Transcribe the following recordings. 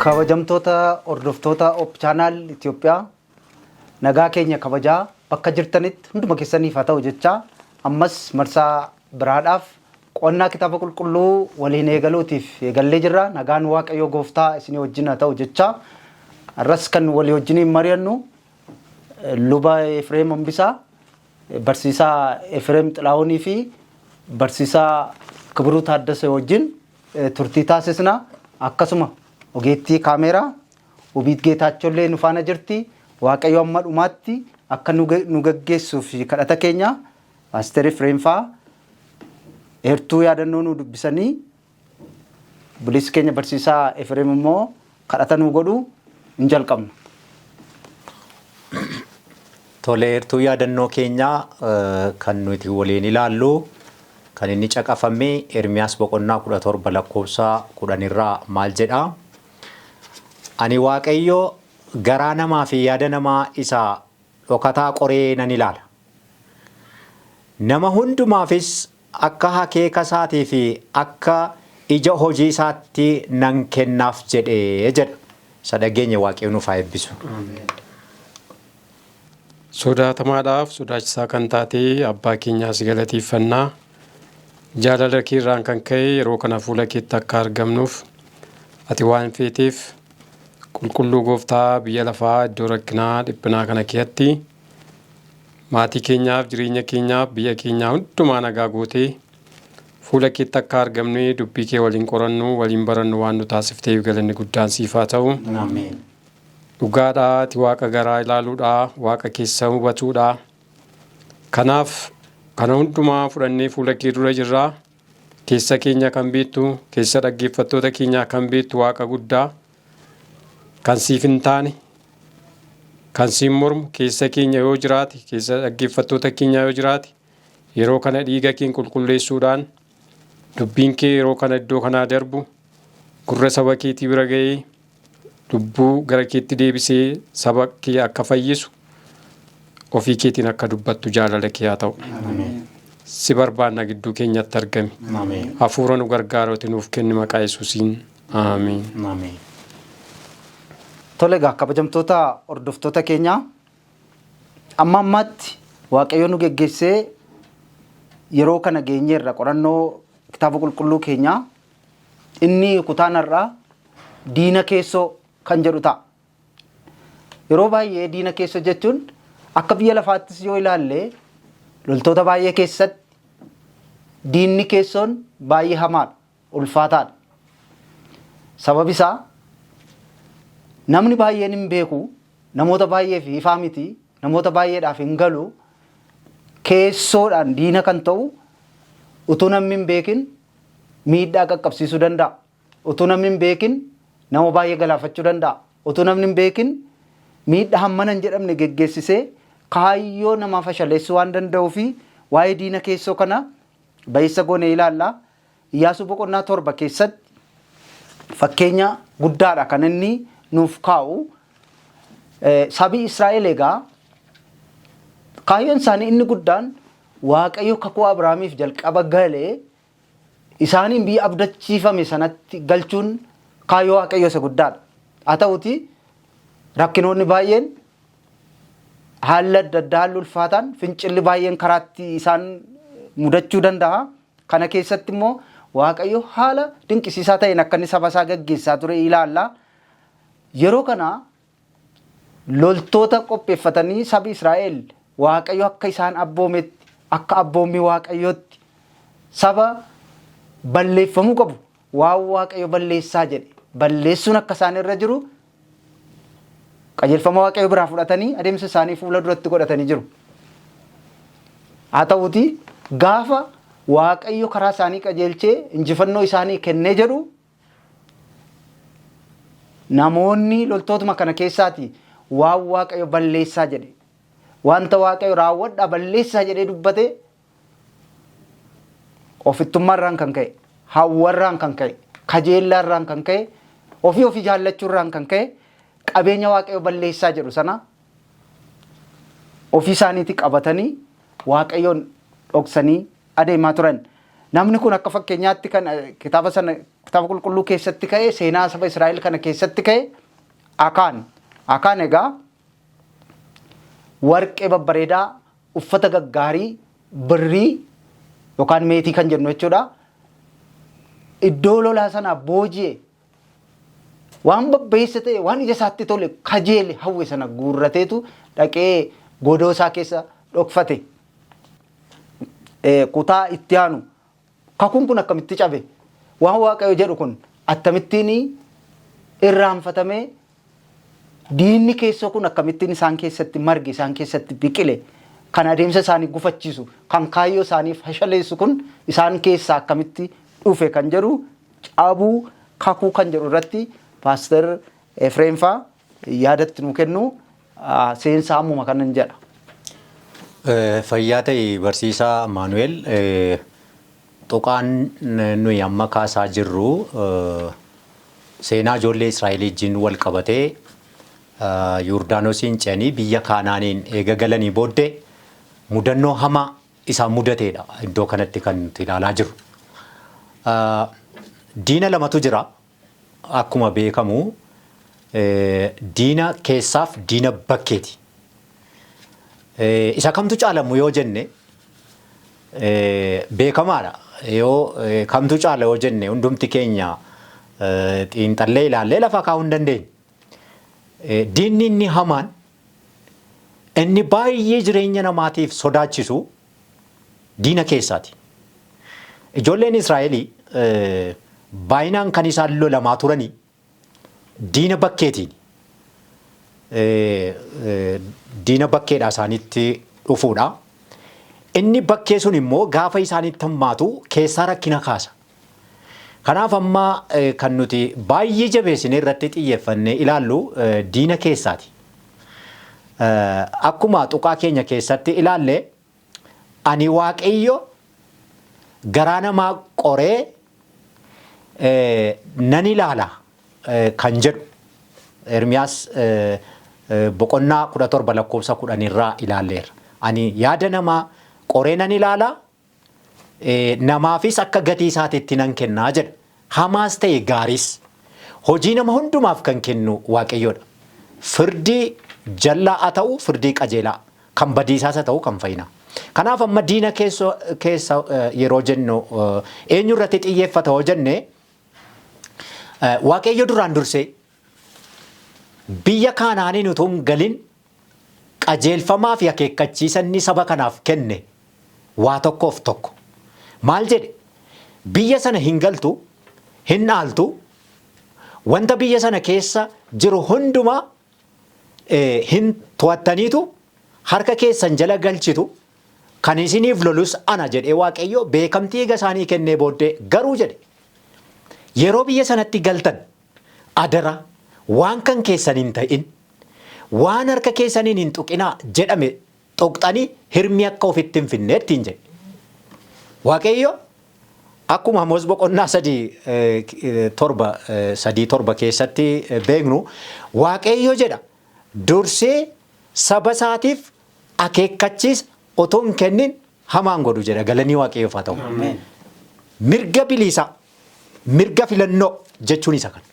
Kabajamtoota hordoftoota Op Channel Itoophiyaa, nagaa keenya kabajaa bakka jirtanitti hunduma keessaniif haa ta'u jechaa, ammas marsaa biraadhaaf qo'annaa kitaaba qulqulluu waliin eegaluutiif eegallee jirra. Nagaan Waaqayyoo Gooftaa isinii wajjin haa ta'u jechaa, har'as kan walii wajjiniin mari'annu Luba Efreem Hambisaa, Barsiisaa Efreem Xilaahunii fi Barsiisaa Kibiruu Taaddasee wajjin turtii taasisna. Akkasuma ogeettii kaameeraa Ubiit Geetaachollee nu faana jirti. Waaqayyo amma dhumaatti akka nu gaggeessuuf kadhata keenya. Paaster Efreem fa'aa eertuu yaadannoo nu dubbisanii, obboleessi keenya Barsiisaa Efreem immoo kadhata nu godhu hin jalqabna. Tole, eertuu yaadannoo keenyaa kan nuti waliin ilaallu kan inni caqafame Ermiyaas boqonnaa 17 lakkoofsa 10 irraa. Maal jedha? "Ani Waaqayyo garaa namaa fi yaada namaa isa dhokataa qoree nan ilaala. Nama hundumaafis akka akeeka isaatii fi akka ija hojii isaatti nan kennaaf" jedhee jedha. Isa dhageenye Waaqayyo nuuf haa eebbisu. Sodaatamaadhaaf sodaachisaa kan taate abbaa keenyaa si galateeffannaa. Jaalala kee irraan kan ka'e yeroo kana fuula keetti akka argamnuuf ati waan feeteef, qulqulluu gooftaa, biyya lafaa iddoo rakkinaa dhiphinaa kana keessatti maatii keenyaaf, jireenya keenyaaf, biyya keenyaa hundumaa nagaa gootee fuula keetti akka argamnu, dubbii kee waliin qorannu, waliin barannu waan nu taasifteef galanni guddaan siif haa ta'u. Ameen. Dhugaadhaa, ati Waaqa garaa ilaaluudha, Waaqa keessa hubatuudha. Kanaaf kana hundumaa fudhannee fuula kee dura jirraa. Keessa keenya kan beektu, keessa dhaggeeffattoota keenyaa kan beektu, Waaqa guddaa, kan siif hin taane, kan siin mormu keessa keenya yoo jiraate, keessa dhaggeeffattoota keenyaa yoo jiraate, yeroo kana dhiiga keen qulqulleessuudhaan dubbiin kee yeroo kana iddoo kanaa darbu gurra saba keetii bira ga'ee lubbuu gara keetti deebisee saba kee akka fayyisu ofii keetiin akka dubbattu jaalala kee haa ta'u. Si barbaanna, gidduu keenyatti argami. Ameen. Hafuura nu gargaaruuti nuuf kenni, maqaa Yesuusiin. Aamiin. Ameen. Tole egaa, kabajamtoota hordoftoota keenyaa, amma ammaatti Waaqayyo nu geggeessee yeroo kana geenyeerra. Qorannoo kitaaba qulqulluu keenyaa inni kutaan har'aa diina keessoo kan jedhu ta'a. Yeroo baay'ee diina keessoo jechuun akka biyya lafaattis yoo ilaalle, loltoota baay'ee keessatti diinni keessoon baay'ee hamaadha, ulfaataadha. Sababi isaa namni baay'een hin beeku, namoota baay'eef ifaa miti, namoota baay'eedhaaf hin galu. Keessoodhaan diina kan ta'u utuu namni hin beekin miidhaa qaqqabsiisuu danda'a. Utuu namni hin beekin nama baay'ee galaafachuu danda'a. Utuu namni hin beekin miidhaa hammana hin jedhamne geggeessisee kaayyoo namaa fashaleessuu waan danda'uu fi waa'ee diina keessoo kana ba'eessa goonee ilaalla. Iyyaasuu boqonnaa 7 keessatti fakkeenya guddaadha kan inni nuuf kaa'u. Sabi Israa'el egaa kaayyoon isaanii inni guddaan Waaqayyo kakuu Abrahaamiif jalqaba galee isaaniin biyya abdachiifame sanatti galchuun kaayyoo Waaqayyo isa guddaadha. Haa ta'uti rakkinoonni baay'een, haalli adda addaa, haalli ulfaataan, fincilli baay'een karaatti isaan mudachuu danda'a. Kana keessatti immoo Waaqayyo haala dinqisiisaa ta'een akka inni saba isaa gaggeessaa ture ilaalla. Yeroo kana loltoota qopheeffatanii sabi Israa'el Waaqayyo akka isaan abboometti, akka abboommii Waaqayyootti, saba balleeffamuu qabu, waan Waaqayyo balleessaa jedhe balleessuun akka isaan irra jiru qajeelfama Waaqayyo biraa fudhatanii adeemsa isaanii fuula duratti godhatanii jiru. Haa ta'uutii gaafa Waaqayyo karaa isaanii qajeelchee injifannoo isaanii kennee jedhu, namoonni loltootuma kana keessaati waan Waaqayyo balleessaa jedhe, wanta Waaqayyo raawwadhaa balleessaa jedhee dubbate, ofittummaarraan kan ka'e, hawwarraan kan ka'e, kajeellaarraan kan ka'e, ofii ofii jaallachuurraan kan ka'e, qabeenya Waaqayyo balleessaa jedhu sana ofii isaaniitti qabatanii Waaqayyoon dhoksanii adeemaa turan. Namni kun akka fakkeenyaatti kan kitaaba sana kitaaba Kitaaba qulqulluu keessatti ka'e, seenaa saba Israa'el kana keessatti ka'e Akaan. Akaan egaa warqee babbareedaa, uffata gaggaarii, birrii yookaan meetii kan jennu jechuudha. Iddoo lolaa sanaa booji'e, waan babbeessa ta'e, waan ija isaatti tole, kajeele, hawwe sana guurrateetu dhaqee godoo isaa keessa dhokfate. Kutaa itti aanu kakuun kun akkamitti cabe, waan Waaqayyo jedhu kun akkamittiin irraanfatamee, diinni keessoo kun akkamittiin isaan keessatti marge, isaan keessatti biqile, kan adeemsa isaanii gufachiisu, kan kaayyoo isaanii fashaleessu kun isaan keessaa akkamitti dhufe kan jedhu, cabuu kakuu kan jedhu irratti Paaster Efreem faa yaadatti nu kennu. Seensa ammuma kanan jedha. Fayyaa ta'e, barsiisaa Maanu'eel. Tuqaan nuyi amma kaasaa jirru seenaa ijoollee Israa'el wajjin wal qabatee, Yordaanosiin ce'anii biyya Kaanaaniin eega galanii booddee mudannoo hamaa isaan mudateedha iddoo kanatti kan nuti ilaalaa jirru. Diina lamatu jira, akkuma beekamu, diina keessaaf diina bakkeeti. Isa kamtu caalamu yoo jenne beekamaadha. Yoo kamtu caala yoo jenne, hundumti keenya xiinxallee ilaallee lafa kaa'uu hin dandeenya. Diinni inni hamaan, inni baay'ee jireenya namaatiif sodaachisu diina keessaati. Ijoolleen Israa'elii baay'inaan kan isaan lolamaa turanii diina bakkeetiin. Diina bakkeedha isaanitti dhufuudha. Inni bakkee sun immoo gaafa isaanitti hammaatu keessaa rakkina kaasa. Kanaaf amma kan nuti baay'ee jabeessinee irratti xiyyeeffannee ilaallu diina keessaati. Akkuma tuqaa keenya keessatti ilaalle, ani Waaqayyo garaa namaa qoree nan ilaala kan jedhu Ermiyaas boqonnaa 17 lakkoofsa 10 irraa ilaalleerra. Ani yaada namaa qoree nan ilaala, namaafis akka gatii isaatiitti nan kennaa jedha. Hamaas ta'e gaariis hojii nama hundumaaf kan kennu Waaqayyoodha. Firdii jallaa haa ta'u, firdii qajeelaa, kan badiisaas haa ta'u, kan fayyinaa. Kanaaf amma diina keessa yeroo jennu eenyu irratti xiyyeeffata yoo jenne, Waaqayyo duraan dursee biyya Kaanaaniin utuu hin galin qajeelfamaa fi akeekkachiisa inni saba kanaaf kenne waa tokkoof tokko. Maal jedhe? Biyya sana hin galtu, hin dhaaltu, wanta biyya sana keessa jiru hundumaa hin to'attaniitu harka keessan jala galchitu, kan isiniif lolus ana jedhee Waaqayyo beekamtii eega isaanii kennee booddee, garuu jedhe, yeroo biyya sanatti galtan adara waan kan keessan hin ta'in, waan harka keessaniin hin tuqinaa jedhame tuqxanii hirmii akka ofitti hin finne ittiin jedhe. Waaqayyo akkuma Amoos boqonnaa 3:7, 3:7 keessatti beeknu, Waaqayyo jedha, dursee saba isaatiif akeekkachiisa otoo hin kennin hamaan godhu jedha. Galanii Waaqayyoof haa ta'u. Mirga bilisaa, mirga filannoo jechuun isa kana.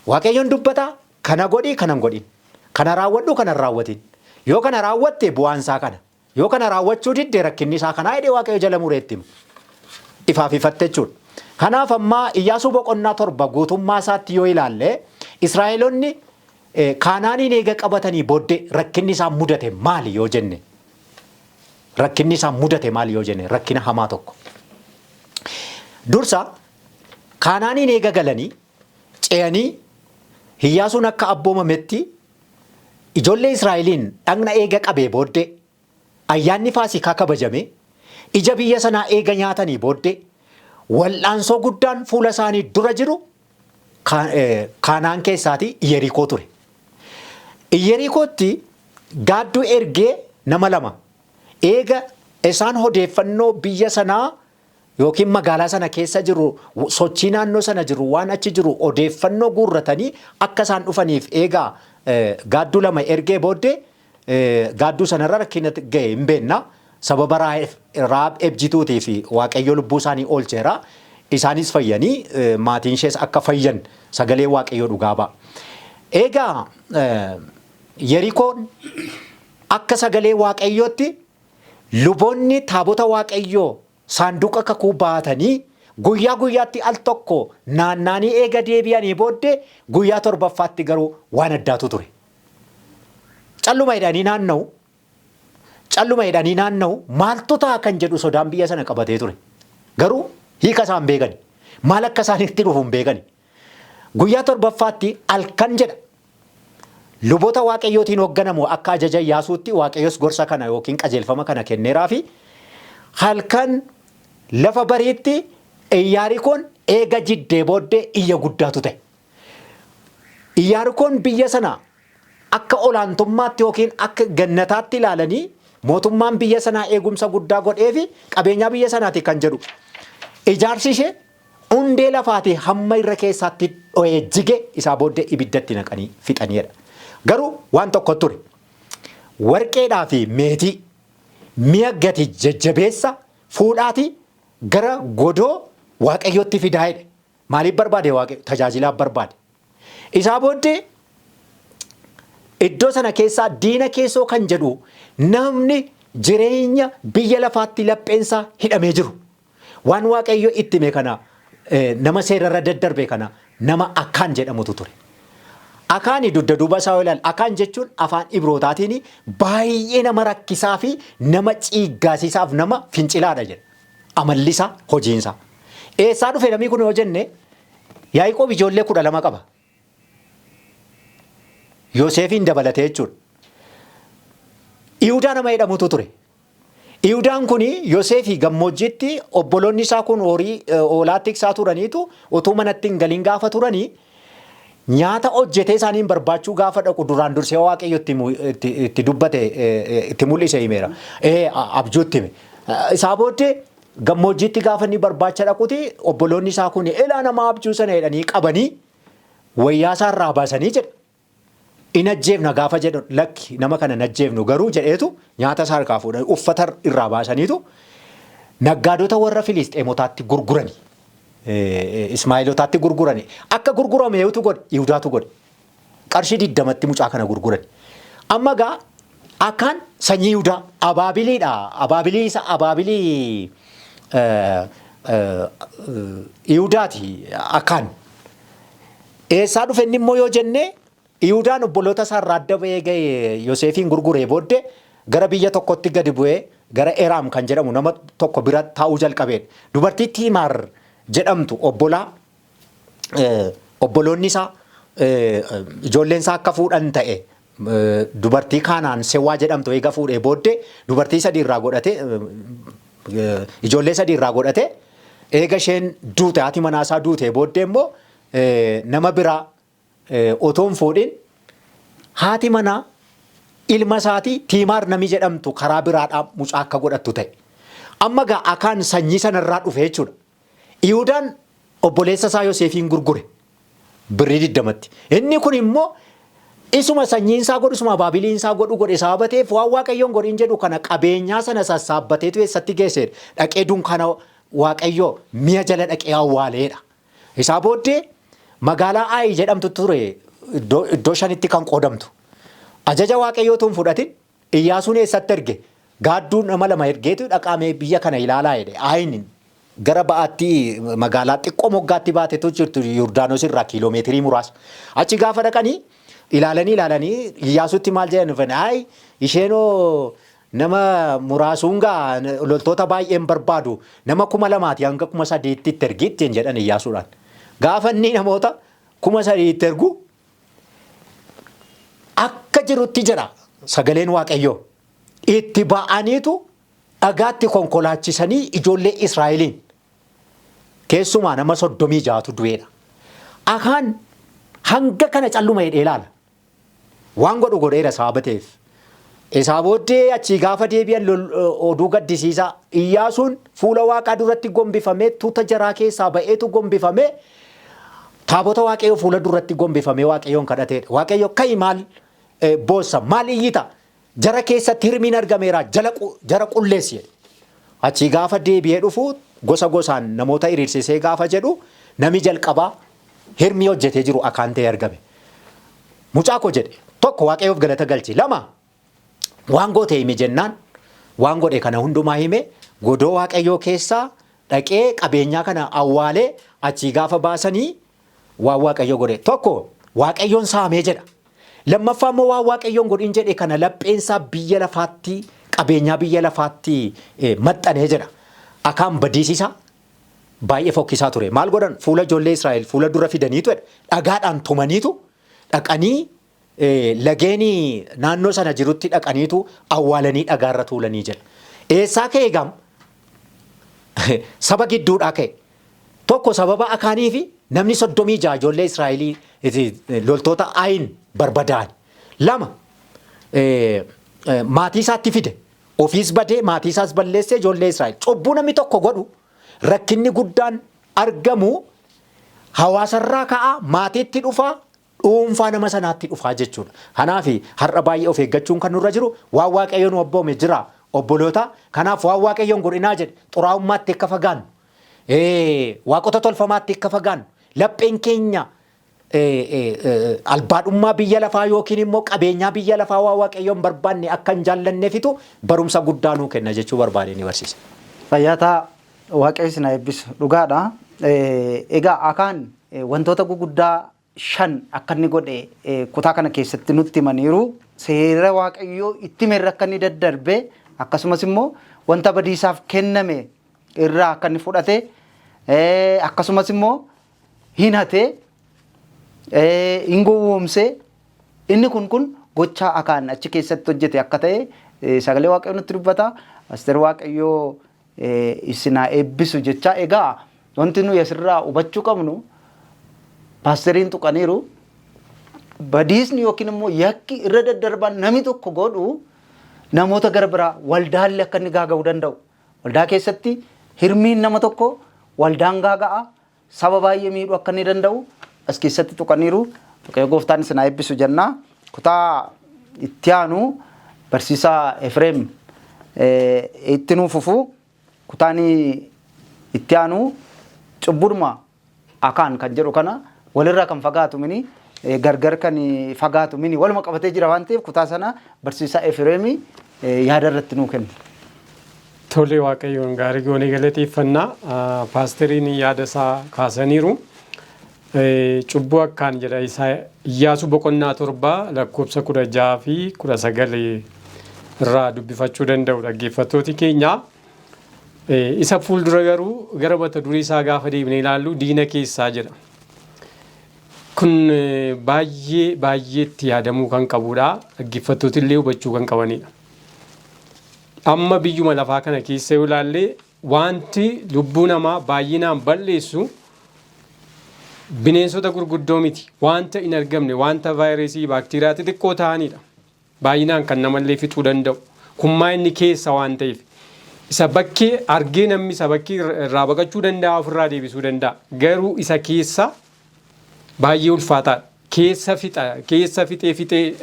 Waaqayyoon dubbataa, kana godhii, kana hin godhin. Kana raawwadhu, kana hin raawwatin. Yoo kana raawwatte bu'aan isaa kana. Yoo kana raawwachuu didde rakkinni isaa kanaa jedhee Waaqayyo jala muree itti hima. Ifaaf ifatte jechuudha. Kanaaf amma Iyyaasuu boqonnaa 7 guutummaa isaatti yoo ilaalle, Israa'eloonni Kaanaaniin eega qabatanii booddee rakkinni isaan mudate maali yoo jenne, rakkinni isaan mudate maali yoo jenne, rakkina hamaa tokko. Dursa Kaanaaniin eega galanii ce'anii, Iyyaasuun akka abboomametti ijoollee Israa'eliin dhagna eega qabee booddee, ayyaanni Faasikaa kabajame, ija biyya sanaa eega nyaatanii booddee, wal'aansoo guddaan fuula isaanii dura jiru Kaanaan keessaatii Iyerikoo ture. Iyerikootti gaadduu ergee nama lama eega isaan odeeffannoo biyya sanaa yookiin magaalaa sana keessa jiru, sochii naannoo sana jiru, waan achi jiru odeeffannoo guurratanii akka isaan dhufaniif eegaa gaadduu lama ergee booddee, gaadduu sanarra rakkina ga'e hin beekna. Sababa Raab ejjituutii fi Waaqayyo lubbuu isaanii oolcheera. Isaanis fayyanii maatiin ishees akka fayyan sagalee Waaqayyoo dhugaa ba'a. Egaa Yerikoon akka sagalee Waaqayyootti luboonni taabota Waaqayyoo saanduqa kakuu baatanii guyyaa guyyaatti al tokko naannaanii eega deebi'anii booddee guyyaa torbaffaatti garuu waan addaatu ture. Calluma jedhanii naanna'u. Calluma jedhanii naanna'u maaltu ta'a kan jedhu sodaan biyya sana qabatee ture. Garuu hiika isaa hin beekani. Maal akka isaanitti dhufu hin beekani. Guyyaa torbaffaatti halkan jedha. Luboota Waaqayyootiin hoogganamu akka ajaja Iyyaasuutti Waaqayyos gorsa kana yookiin qajeelfama kana kenneeraa fi halkan lafa bariitti Iyyaarikoon eega jiddee booddee iyya guddaatu ta'e. Iyyaarikoon biyya sana akka olaantummaatti yookiin akka gannataatti ilaalanii mootummaan biyya sanaa eegumsa guddaa godheefi qabeenyaa biyya sanaati kan jedhu. Ijaarsi ishee hundee lafaatii hamma irra keessaatti dho'ee jige isaa booddee ibiddatti naqanii fixaniidha. Garuu waan tokko ture. Warqeedhaa fi meetii mi'a gati jajjabeessa fuudhaatii gara godoo Waaqayyootti fidaa jedhe. Maaliif barbaade Waaqayyo? Tajaajilaaf barbaade. Isaa booddee iddoo sana keessaa diina keessoo kan jedhu namni jireenya biyya lafaatti lapheensaa hidhamee jiru. Waan Waaqayyo itti hime kana nama seerarra daddarbe kana nama Akaan jedhamutu ture. Akaani dugda duuba isaa yoo ilaalle Akaan jechuun afaan Ibrootaatiin baay'ee nama rakkisaa fi nama ciiggaasiisaaf nama fincilaadha jedha. Amalli isaa hojiin isaa. Eessaa dhufe namni kun yoo jenne Yaaqoob ijoollee 12 qaba. Yoseefiin dabalatee jechuudha. Yihudaa nama jedhamutu ture. Yihudaan kun Yoseefi gammoojjiitti obboloonni isaa kun horii hoolaa tiksaa turaniitu utuu manatti hin galin gaafa turanii nyaata hojjetee isaaniin barbaachuu gaafa dhaqu duraan dursee Waaqayyo itti dubbate itti mul'ise himeera. Abjuutti hime. Isaa booddee gammoojjiitti gaafa inni barbaacha dhaquti obboloonni isaa kun elaa nama abjuu sana jedhanii qabanii wayyaa isaa irraa baasanii jedha. In ajjeefna gaafa jedhu lakki nama kana hin ajjeefnu garuu jedheetu nyaata isaa harkaa fuudhanii uffata irraa baasaniitu naggaadota warra Filisxeemotaatti gurgurani. Ismaa'ilotaatti gurgurani. Akka gurgurame eenyutu godhe? Yihudaatu godhe. Qarshii 20tti mucaa kana gurgurani. Amma egaa Akaan sanyii Yihudaa abaabiliidha. Abaabilii isa abaabilii Yihudaati Akaan. Eessaa dhufe inni immoo yoo jenne Yihudaan obboloota isaa irraa adda ba'ee ga'e Yoseefiin gurguree booddee gara biyya tokkotti gadi bu'ee gara Eraam kan jedhamu nama tokko bira taa'uu jalqabeedha. Dubartii Tiimaar jedhamtu obbolaa obboloonni isaa ijoolleen isaa akka fuudhan ta'e dubartii Kaanaan Sewwaa jedhamtu eega fuudhee booddee dubartii sadii irraa godhate ijoollee sadii irraa godhate eega isheen duute haati manaa isaa duutee booddee immoo nama biraa otoo hin fuudhin haati manaa ilma isaatii Tiimaar nami jedhamtu karaa biraadhaa mucaa akka godhattu ta'e. Amma gaa Akaan sanyii sanarraa dhufe jechuudha. Yihudaan obboleessa isaa Yoseefiin gurgure birrii 20tti. Inni kun immoo isuma sanyiin isaa godhu isuma abaabiliin isaa godhu godhe sababa ta'eef waan Waaqayyoon godhin jedhu kana qabeenyaa sana sassaabbateetu eessatti geesseedha. Dhaqee dunkaana Waaqayyoo mi'a jala dhaqee awwaaleedha. Isaa booddee magaalaa Aayi jedhamtu ture iddoo shanitti kan qoodamtu. Ajaja Waaqayyootu hin fudhatin Iyyaasuun eessatti erge? Gaadduu nama lama ergeetu dhaqaa mee biyya kana ilaalaa jedhe. Aayin gara ba'aatti magaalaa xiqqoo moggaatti baatetu jirtu Yordaanos irraa kiiloomeetirii muraasa. Achi gaafa dhaqanii ilaalanii ilaalanii Iyyaasuutti maal jedhan dhufan? Ayi isheenoo nama muraasuun gaa loltoota baay'een barbaadu nama 2000 hanga 3000tti itti ergi ittiin jedhan Iyyaasuudhaan. Gaafa inni namoota 3000 itti ergu akka jirutti jedha sagaleen Waaqayyoo. Itti ba'aniitu dhagaatti konkolaachisanii ijoollee Israa'eliin keessumaa nama 36tu du'eedha. Akaan hanga kana calluma jedhee ilaala. Waan godhu godheera sababa ta'eef. Isaa booddee achii gaafa deebi'an oduu gaddisiisaa Iyyaasuun fuula Waaqaa duratti gombifamee tuuta jaraa keessaa ba'eetu gombifamee taabota Waaqayyoo fuula duratti gombifamee Waaqayyoon kadhateedha. Waaqayyo ka'i maal boossa maal iyyita jara keessatti hirmiin argameera jara qulleessi jedhe. Achii gaafa deebi'ee dhufu Gosa gosaan namoota hiriirsisee gaafa jedhu nami jalqabaa hirmii hojjetee jiru Akaan ta'ee argame. Mucaa koo jedhe, tokko Waaqayyoof galata galchi, lama waan goote himi jennaan waan godhe kana hundumaa hime. Godoo Waaqayyoo keessaa dhaqee qabeenyaa kana awwaalee achii gaafa baasanii waan Waaqayyo godhe, tokko Waaqayyoon saamee jedha. Lammaffaa immoo waan Waaqayyoon godhin jedhe kana lapheensaa biyya lafaatti, qabeenyaa biyya lafaatti maxxanee jedha. Akaan badiisisaa baay'ee fokkisaa ture. Maal godhan? Fuula ijoollee Israa'el fuula dura fidaniitu jedha. Dhagaadhaan tumaniitu dhaqanii lageenii naannoo sana jirutti dhaqaniitu awwaalanii dhagaarra tuulanii jedha. Eessaa ka'e gam? Saba gidduudhaa ka'e. Tokko sababa Akaanii fi namni 36 ijoollee Israa'elii loltoota Ayin barbadaa'an. Lama, maatii isaatti fide. Ofiis badee maatii isaas balleessee ijoollee Israa'el. Cubbuu namni tokko godhu rakkinni guddaan argamu hawaasarraa ka'a, maatiitti dhufa, dhuunfaa nama sanaatti dhufaa jechuudha. Kanaaf har'a baay'ee of eeggachuun kan nurra jiru waan Waaqayyo nu abboome jira, obboloota. Kanaaf waan Waaqayyoon godhinaa jedhe, xuraa'ummaatti akka fagaannu, waaqota tolfamaatti akka fagaannu, lapheen keenya albaadhummaa biyya lafaa yookiin immoo qabeenyaa biyya lafaa waan Waaqayyoon barbaanne akka hin jaallanneefitu barumsa guddaa nuu kenna jechuu barbaade ni barsiisa. Fayyaataa, Waaqayyo isin haa eebbisu. Dhugaadha. Egaa Akaan wantoota guguddaa shan akka inni godhe kutaa kana keessatti nutti himaniiru. Seera Waaqayyoo itti himerra akka inni daddarbe, akkasumas immoo wanta badiisaaf kenname irraa akka inni fudhate, akkasumas immoo hin hate, hin gowwoomse. Inni kun gochaa Akaan achi keessatti hojjete akka ta'e sagalee Waaqayyoo nutti dubbata. Asteer, Waaqayyoo isin haa eebbisu jecha. Egaa wanti nuyi asirraa hubachuu qabnu, paasteriin tuqaniiru, badiisni yookiin immoo yakki irra daddarbaan namni tokko godhu namoota gara biraa, waldaallee akka inni gaaga'uu danda'u. Waldaa keessatti hirmiin nama tokko waldaan gaaga'a, saba baay'ee miidhuu akka inni danda'u as keessatti tuqaniiru. Waaqayyo gooftaan isin haa eebbisu jenna. Kutaa itti aanu barsiisaa Efreem itti nuuf fufu. Kutaan itti aanu cubbudhuma Akaan kan jedhu kana walirraa kan fagaatu mini, gargar kan fagaatu mini, waluma qabatee jira waan ta'eef kutaa sana barsiisaa Efreem yaada irratti nuu kenna. Tole, Waaqayyoon gaarii goonee galateeffannaa. Paasteriin yaada isaa kaasaniiru. Cubbuu Akkaan jedha isaa Iyyaasuu boqonnaa 7 lakkoofsa 16 fi 19 irraa dubbifachuu danda'u dhaggeeffattooti keenya. Isa fuuldura garuu gara mata duree isaa gaafa deebinee ilaallu diina keessaa jedha. Kun baay'ee baay'ee itti yaadamuu kan qabudha. Dhaggeeffattooti illee hubachuu kan qabanidha. Amma biyyuma lafaa kana keessa yoo ilaalle, wanti lubbuu namaa baay'inaan balleessu bineensota gurguddoo miti. Wanta hin argamne, wanta vaayirasii, baakteeriyaa xixiqqoo ta'anidha. Baay'inaan kan namallee fixuu danda'u. Kun maa inni keessa waan ta'eef. Isa bakkee argee namni isa bakkee irraa baqachuu danda'a, ofirraa deebisuu danda'a. Garuu isa keessa baay'ee ulfaataadha. Keessa fixa, keessa fixee fixee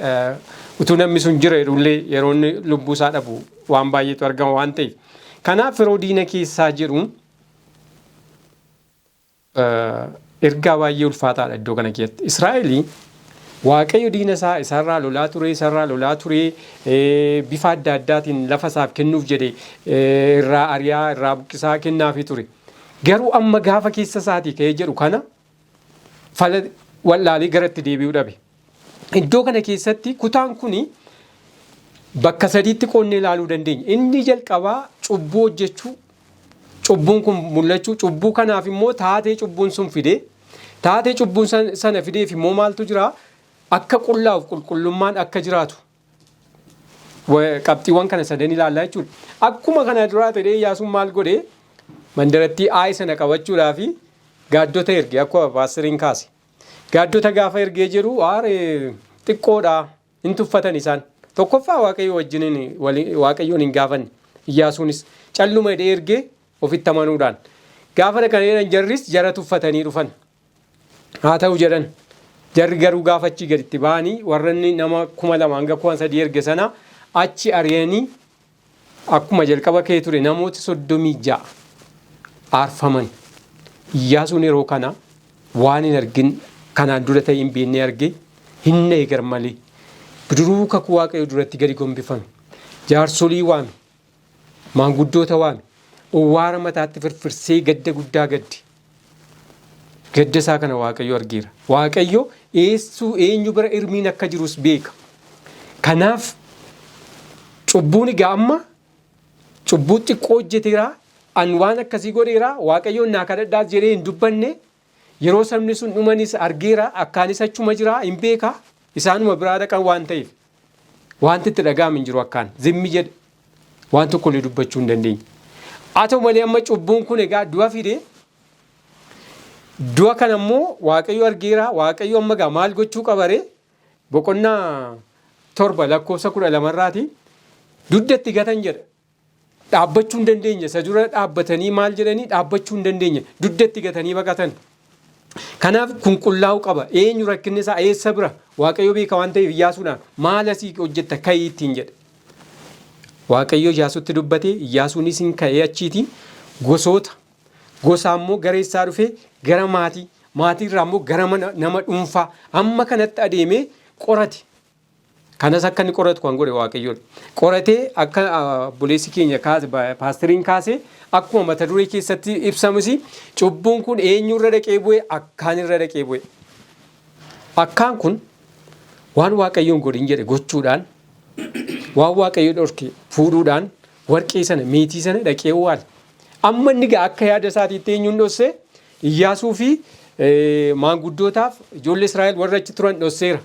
utuu namni sun jira jedhullee yeroo inni lubbuu isaa dhabu waan baay'eetu argama waan ta'eef. Kanaaf yeroo diina keessaa jedhu ergaa baay'ee ulfaataadha iddoo kana keessatti. Israa'elii Waaqayyo diina isaa isarraa lolaa ture, isarraa lolaa ture, bifa adda addaatiin lafa isaaf kennuuf jedhe irraa ari'aa, irraa buqqisaa kennaafii ture. Garuu amma gaafa keessa isaatii ka'ee jedhu kana fala wallaalee gara itti deebi'uu dhabe. Iddoo kana keessatti kutaan kuni bakka sadiitti qoonnee ilaaluu dandeenya. Inni jalqabaa cubbuu hojjechuu, cubbuun kun mul'achuu, cubbuu kanaaf immoo taatee cubbuun sun fide, taatee cubbuun sana fideef immoo maaltu jira? Akka qullaa'uuf qulqullummaan akka jiraatu. Qabxiiwwan kana sadan ilaallaa jechuudha. Akkuma kana duraa ta'ee Iyyaasuun maal godhee? Mandarattii Aayi sana qabachuudhaaf gaaddota erge, akkuma paastariin kaase. Gaaddota gaafa ergee jedhu aaree xiqqoodha, hin tuffatan isaan. Tokkoffaa Waaqayyo wajjiniin Waaqayyoon hin gaafanne. Iyyaasuunis calluma jedhee ergee ofitti amanuudhaan. Gaafa dhaqanii jedhan jarris jara tuffatanii dhufan. Haa ta'u jedhan. Jarri garuu gaafa achii gaditti ba'anii warra inni nama 2000 hanga 3000 erge sana achi ari'anii akkuma jalqaba ka'ee ture namoota 36 aarfaman. Iyyaasuun yeroo kana waan hin argin kanaan dura ta'e hin beekne arge hin na'e garmalee. Bidiruu kakuu Waaqayyoo duratti gadi gombifame. Jaarsolii waame. Maanguddoota waame. Owwaara mataatti firfirsee gadda guddaa gadde. Gadda isaa kana Waaqayyo argeera. Waaqayyo eessuu eenyu bira irmiin akka jirus beeka. Kanaaf cubbuun egaa amma cubbuu xiqqoo hojjeteera. An waan akkasii godheera. Waaqayyoon naa kadhadhaas jedhee hin dubbanne. Yeroo sabni sun dhumanis argeera. Akkaanis achuma jira hin beeka. Isaanuma biraa dhaqan waan ta'eef. Wanti itti dhaga'ame hin jiru akkaan. Zimmi jedhe. Waan tokko illee dubbachuu hin dandeenye. Haa ta'u malee amma cubbuun kun egaa du'a fide. Du'a kana immoo Waaqayyo argeera. Waaqayyo amma egaa maal gochuu qabaree? Boqonnaa 7 lakkoofsa 12 irraati. Dugda itti gatan jedha. Dhaabbachuu hin dandeenye. Isa dura dhaabbatanii maal jedhanii dhaabbachuu hin dandeenye. Dugda itti gatanii baqatan. Kanaaf kun qullaa'uu qaba. Eenyu rakkinni isaa eessa bira? Waaqayyo beeka waan ta'eef Iyyaasuudhaan maal asii hojjetta ka'ii ittiin jedhe. Waaqayyo Iyyaasuutti dubbate. Iyyaasuunis hin ka'ee achiiti gosoota gosaa immoo gara eessaa dhufee gara maatii maatii irraa immoo gara mana nama dhuunfaa amma kanatti adeemee qorate. Kanas akka inni qoratu kan godhe Waaqayyoodha. Qoratee akka obboleessi keenya kaase paasteriin kaase akkuma mata duree keessatti ibsamus cubbuun kun eenyurra dhaqee bu'e akkaan irra dhaqee bu'e. Akkaan kun waan Waaqayyoon godhin jedhe gochuudhaan waan Waaqayyo dhorke fuudhuudhaan warqee sana meetii sana dhaqee waale. Amma inni gaa akka yaada isaatiitti eenyuun dhosse Iyyaasuu fi maanguddootaaf ijoollee Israa'el warra achi turan dhosseera.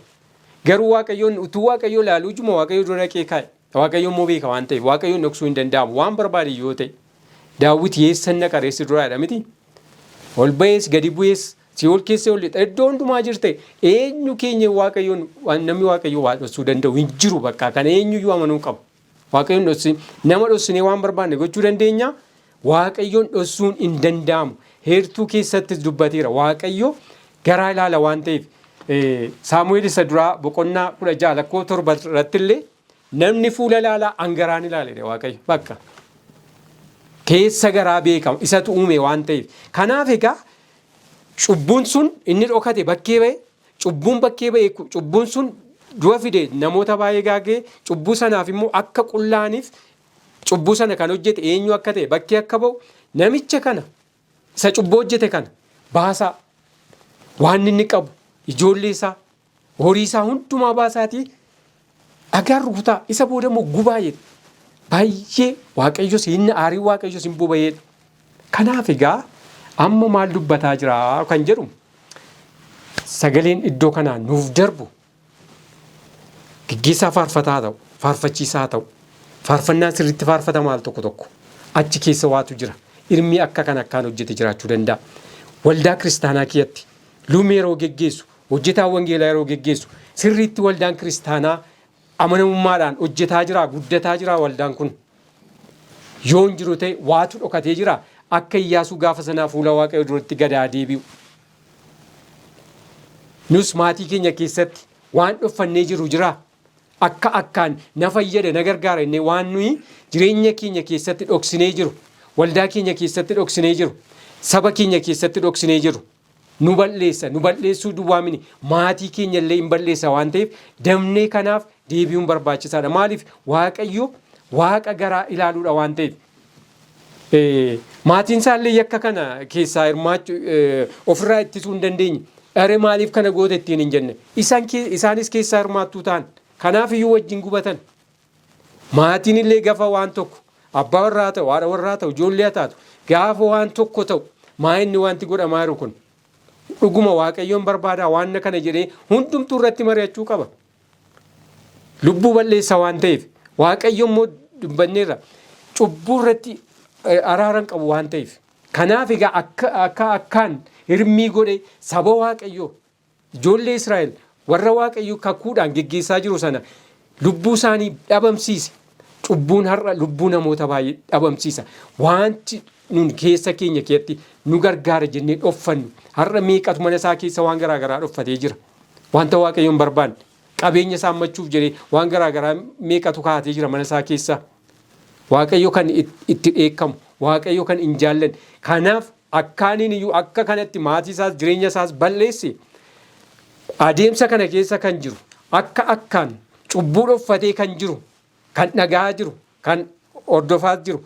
Garuu Waaqayyoon utuu Waaqayyo ilaaluu ijuma Waaqayyo dura dhaqee kaa'e. Waaqayyo immoo beeka waan ta'eef Waaqayyoon dhoksuu hin danda'amu waan barbaade yoo ta'e. Daawwit yeessan naqa reessi duraa jedha miti. Ol ba'ees gadi bu'ees si'ool keessa ol lixa iddoo hundumaa jirte eenyu keenya Waaqayyoon waan namni Waaqayyo waa dhoksuu danda'u hin jiru bakka kana eenyuyyuu amanuu qabu. Waaqayyoon dhossi nama dhossinee waan barbaanne gochuu dandeenya. Waaqayyoon dhossuun hin danda'amu. Heertuu keessattis dubbateera. Waaqayyo garaa ilaala waan ta'eef. Saamu'eel isa duraa boqonnaa 16 lakkoofsa 7 irratti illee namni fuula ilaalaa an garaan ilaale jedhe Waaqayyo. Bakka. Keessa garaa beekama isatu uume waan ta'eef. Kanaaf egaa cubbuun sun inni dhokate bakkee ba'e Cubbuun bakkee ba'e cubbuun sun du'a fide namoota baay'ee gaagee cubbuu sanaaf immoo akka qullaaniif cubbuu sana kan hojjete eenyu akka ta'e bakkee akka ba'u namicha kana isa cubbuu hojjete kana baasaa waan inni qabu ijoollee isaa horii isaa hundumaa baasaatii dhagaan rukutaa isa booda immoo gubaa jedhe baay'ee waaqayyos hin aarii waaqayyos hin boba'eedha. Kanaaf egaa amma maal dubbataa jira kan jedhu sagaleen iddoo kanaa nuuf darbu gaggeessaa faarfataa ta'u, faarfachiisaa ta'u, faarfannaan sirriitti faarfatama al tokko tokko achi keessa waatu jira. Ilmi akka kan akkaan hojjete jiraachuu danda'a. Waldaa kiristaanaa keessatti lubni yeroo geggeessu, hojjetaan wangeelaa yeroo geggeessu sirriitti waldaan kiristaanaa amanamummaadhaan hojjetaa jira, guddataa jira waldaan kun. Yoo hin jiru ta'e waatu dhokatee jira. Akka Iyyaasuu gaafa sanaa fuula Waaqayyoo duratti gadaa deebi'u. Nus maatii keenya keessatti waan dhoffannee jiru jira. Akka akkaan na fayyada na gargaara innee waan nuyi jireenya keenya keessatti dhoksinee jiru, waldaa keenya keessatti dhoksinee jiru, saba keenya keessatti dhoksinee jiru. Nu bal'eessa, nu bal'eessuu duwwaa mini maatii keenya illee hin bal'eessa waan ta'eef damnee kanaaf deebi'uun barbaachisaadha. Maaliif Waaqayyo waaqa garaa ilaaluudha waan ta'eef. Maatiin isaallee yakka kana keessaa hirmaachuu ofirraa ittisuu hin dandeenye. Are maaliif kana goota ittiin hin jenne. Isaanis keessaa hirmaattuu ta'an. Kanaaf iyyuu wajjin gubatan. Maatiin illee gafa waan tokko abbaa warraa ta'u haadha warraa ta'u ijoollee haa taatu gaafa waan tokko ta'u maa inni wanti godhamaa jiru kun dhuguma waaqayyoon barbaadaa waan kana jedhee hundumtuu irratti mari'achuu qaba. Lubbuu balleessa waan ta'eef waaqayyo immoo dubbanneerra cubbuu irratti araara hin qabu waan ta'eef. Kanaaf egaa akka akka akkaan hirmii godhe saba waaqayyoo ijoollee Israa'el warra waaqayyo kakuudhaan geggeessaa jiru sana lubbuu isaanii dhabamsiise. Cubbuun har'a lubbuu namoota baay'ee dhabamsiisa. Wanti nun keessa keenya keessatti nu gargaara jennee dhoffannu har'a meeqatu mana isaa keessa waan garaa garaa dhoffatee jira. Wanta waaqayyo hin barbaanne qabeenya isaa hammachuuf jedhee waan garaa garaa meeqatu kaa'atee jira mana isaa keessa. Waaqayyo kan itti dheekkamu, Waaqayyo kan hin jaallanne. Kanaaf akkaaniin iyyuu akka kanatti maatii isaas jireenya isaas balleesse adeemsa kana keessa kan jiru akka akkaan cubbuu dhoffatee kan jiru kan dhagaa jiru kan hordofaa jiru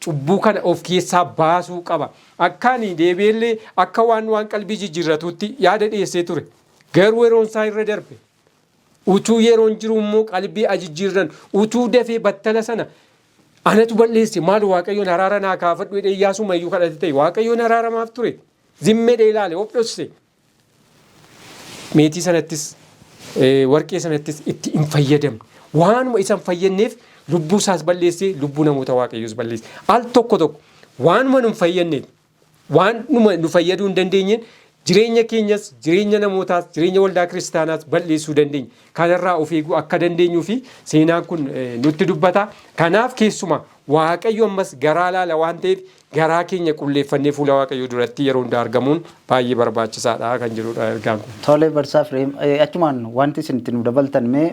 cubbuu kana of keessaa baasuu qaba. Akkaan deebi'ellee akka waan qalbii jijjiirratuutti yaada dhiyeessee ture. Garuu yeroon isaa irra darbe. Utuu yeroon jiru immoo qalbii ajijjiirran utuu dafee battala sana anatu balleesse maal Waaqayyoon araara naa kaafadhu jedhee Iyyaasuma iyyuu kadhate ta'e Waaqayyoon araaramaaf ture. Zimmee ilaale of dhosse. Meetii sanattis warqee sanattis itti hin fayyadamne. Waanuma isa hin fayyadneef lubbuu isaas balleessee lubbuu namoota Waaqayyoos balleesse. Al tokko tokko waanuma nu hin fayyadneef waan nu fayyaduu hin dandeenyeen jireenya keenyas jireenya namootaas jireenya waldaa kiristaanaas balleessuu dandeenya. Kanarraa of eeguu akka dandeenyuu fi seenaan kun nutti dubbata. Kanaaf keessumaa Waaqayyo ammas garaa laala waan ta'eef garaa keenya qulleeffannee fuula Waaqayyoo duratti yeroo hundaa argamuun baay'ee barbaachisaadha kan jedhudha ergaan kun. Tole Barsaa Fireem, achumaan wanti isin itti nu dabaltan mee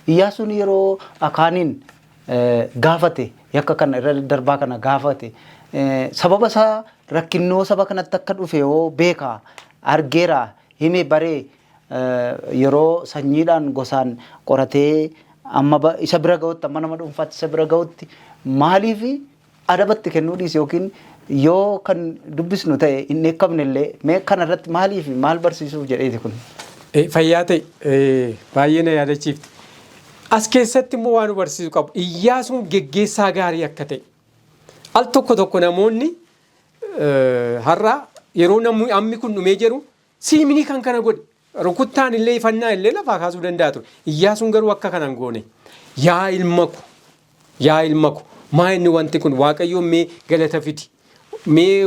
Iyyaasuun yeroo Akaaniin gaafate yakka kana irra darbaa kana gaafate sababa isaa rakkinnoo saba kanatti akka dhufe yoo beeka argeera hime baree yeroo sanyiidhaan gosaan qoratee amma isa bira ga'utti amma nama dhuunfaatti isa bira ga'utti maaliif adabatti kennuu dhiise yookiin yoo kan dubbisnu ta'e hin dheekkamne illee mee kana irratti maaliif maal barsiisuuf jedheeti kun? Fayyaa ta'e baay'ee na yaadachiifte. As keessatti immoo waan nu barsiisu qabu. Iyyaasuun geggeessaa gaarii akka ta'e. Al tokko tokko namoonni har'a yeroo namni ammi kun dhumee jedhu siimini kan kana godhe rukuttaan illee ifannaa illee lafaa kaasuu danda'a ture. Iyyaasuun garuu akka kana hin goone. Yaa ilma ko yaa ilma ko maa inni wanti kun Waaqayyoon mee galata fidi mee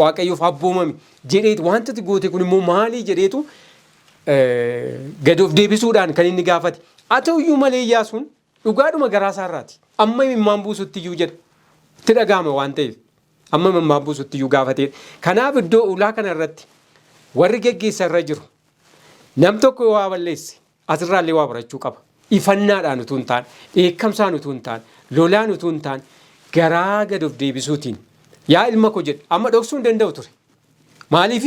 Waaqayyoof abboomami jedheetu wanta ati goote kun immoo maalii jedheetu gad of deebisuudhaan kan inni gaafate. Haa ta'uyyuu malee Iyyaasuun dhugaadhuma garaa isaarraati. Amma imimmaan buusutti iyyuu jedha. Itti dhaga'ama waan ta'eef. Amma imimmaan buusutti iyyuu gaafateedha. Kanaaf iddoo ulaa kana irratti warri geggeessa irra jiru nam tokko yoo waa balleesse asirraallee waa barachuu qaba. Ifannaadhaan utuu hin taane, dheekkamsaan utuu hin taane, lolaan utuu hin taane garaa gad of deebisuutiin yaa ilma koo jedhe amma dhoksuu hin danda'u ture. Maaliif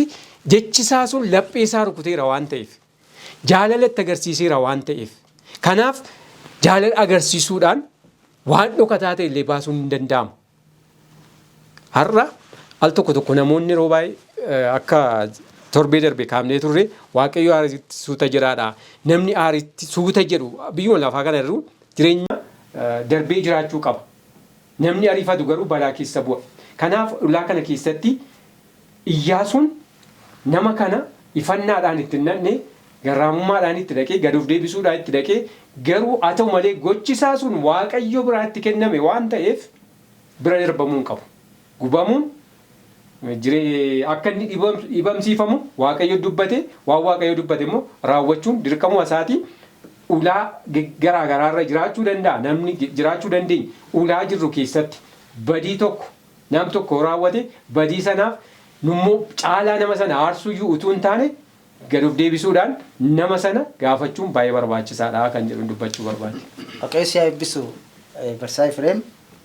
jechi isaa sun laphee isaa rukuteera waan ta'eef. Jaalala itti agarsiiseera waan ta'eef. Kanaaf jaalala agarsiisuudhaan waan dhokataa ta'e illee baasuun hin danda'amu. Har'a al tokko tokko namoonni yeroo baay'ee akka torbee darbe kaafnee turre Waaqayyo aaritti suuta jedhaadha. Namni aaritti suuta jedhu biyyuma lafaa kana irru jireenya darbee jiraachuu qaba. Namni ariifatu garuu balaa keessa bu'a. Kanaaf ulaa kana keessatti Iyyaasuun nama kana ifannaadhaan itti hin dhaqne, garraamummaadhaan itti dhaqee, gad of deebisuudhaan itti dhaqee, garuu haa ta'u malee gochi isaa sun Waaqayyo biraa itti kenname waan ta'eef bira darbamuu hin qabu. Gubamuun akka inni dhibamsiifamu Waaqayyo dubbate, waan Waaqayyo dubbate immoo raawwachuun dirqamuma isaati. Ulaa garaa garaarra jiraachuu danda'a namni jiraachuu dandeenya. Ulaa jirru keessatti badii tokko nam tokko yoo raawwate badii sanaaf nummoo caalaa nama sana aarsuuyyuu utuu hin taane gad of deebisuudhaan nama sana gaafachuun baay'ee barbaachisaadha kan jedhu dubbachuu barbaade. Waaqayyo si haa eebbisu Barsiisaa Efreem.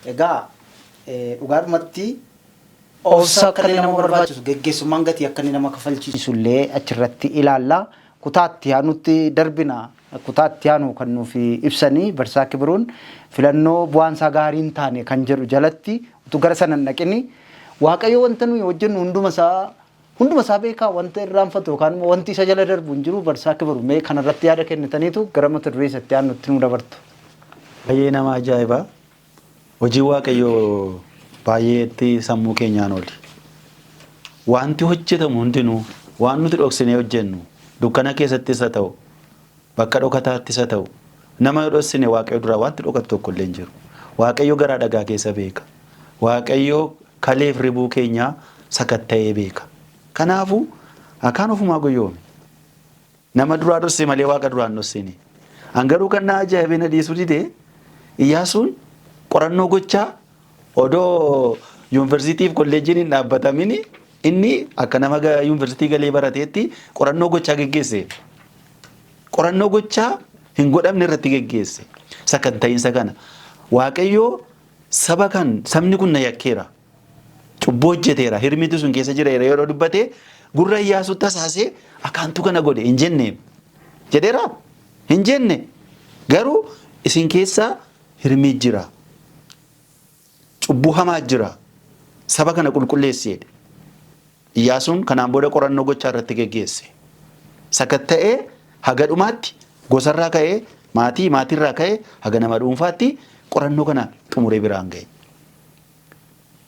Egaa dhugaadhumatti obsa akka inni nama barbaachisu geggeessummaan gatii akka inni nama kafalchiisu illee achirratti ilaalla. Kutaa itti aanutti darbina. Kutaa itti aanu kan nuuf ibsanii Barsiisaa Kibiruun filannoo bu'aan isaa gaarii hin taane kan jedhu jalatti utuu gara sana hin dhaqini Waaqayyo wanta nuyi hojjennu hunduma isaa hunduma isaa beekaa wanta irraanfatu yookaan immoo wanti isa jala darbu hin jiru. Barsiisaa Kibiru mee kanarratti yaada kennitaniitu gara mata duree isatti aanutti nu dabartu. Baay'ee nama ajaa'iba. Hojiin Waaqayyoo baay'eetti sammuu keenyaan oli. Wanti hojjetamu hundinuu waan nuti dhoksinee hojjennu dukkana keessattis haa ta'u bakka dhokataattis haa ta'u nama yoo dhoksine Waaqayyo duraa wanti dhokatu tokko illee hin jiru. Waaqayyo garaa dhagaa keessa beeka. Waaqayyo kaleef ribuu keenyaa sakatta'ee beeka. Kanaafuu Akaan ofumaa goyyoome. Nama duraa dhosse malee Waaqa duraa hin dhossine. An garuu kan na ajaa'ibee na dhiisuu dide Iyyaasuun qorannoo gochaa odoo yuunivarsiitii fi kolleejjiin hin dhaabbatamin inni akka nama yuunivarsiitii galee barateetti qorannoo gochaa geggeesse. Qorannoo gochaa hin godhamne irratti geggeesse. Sakanta'iinsa kana. Waaqayyoo Saba kan sabni kun na yakkeera. Cubbuu hojjeteera. Hirmitu sun keessa jira yeroo dubbate gurra Iyyaasuu tasaasee akaantu kana godhe hin jenne. Jedheera? Hin jenne. Garuu isin keessa hirmii jira. Cubbuu hamaa jira. Saba kana qulqulleessi jedhe. Iyyaasuun kanaan booda qorannoo gochaa irratti geggeesse. Sakatta'ee haga dhumaatti gosarraa ka'ee maatii maatiirraa ka'ee haga nama dhuunfaatti qorannoo kana xumuree biraan ga'e.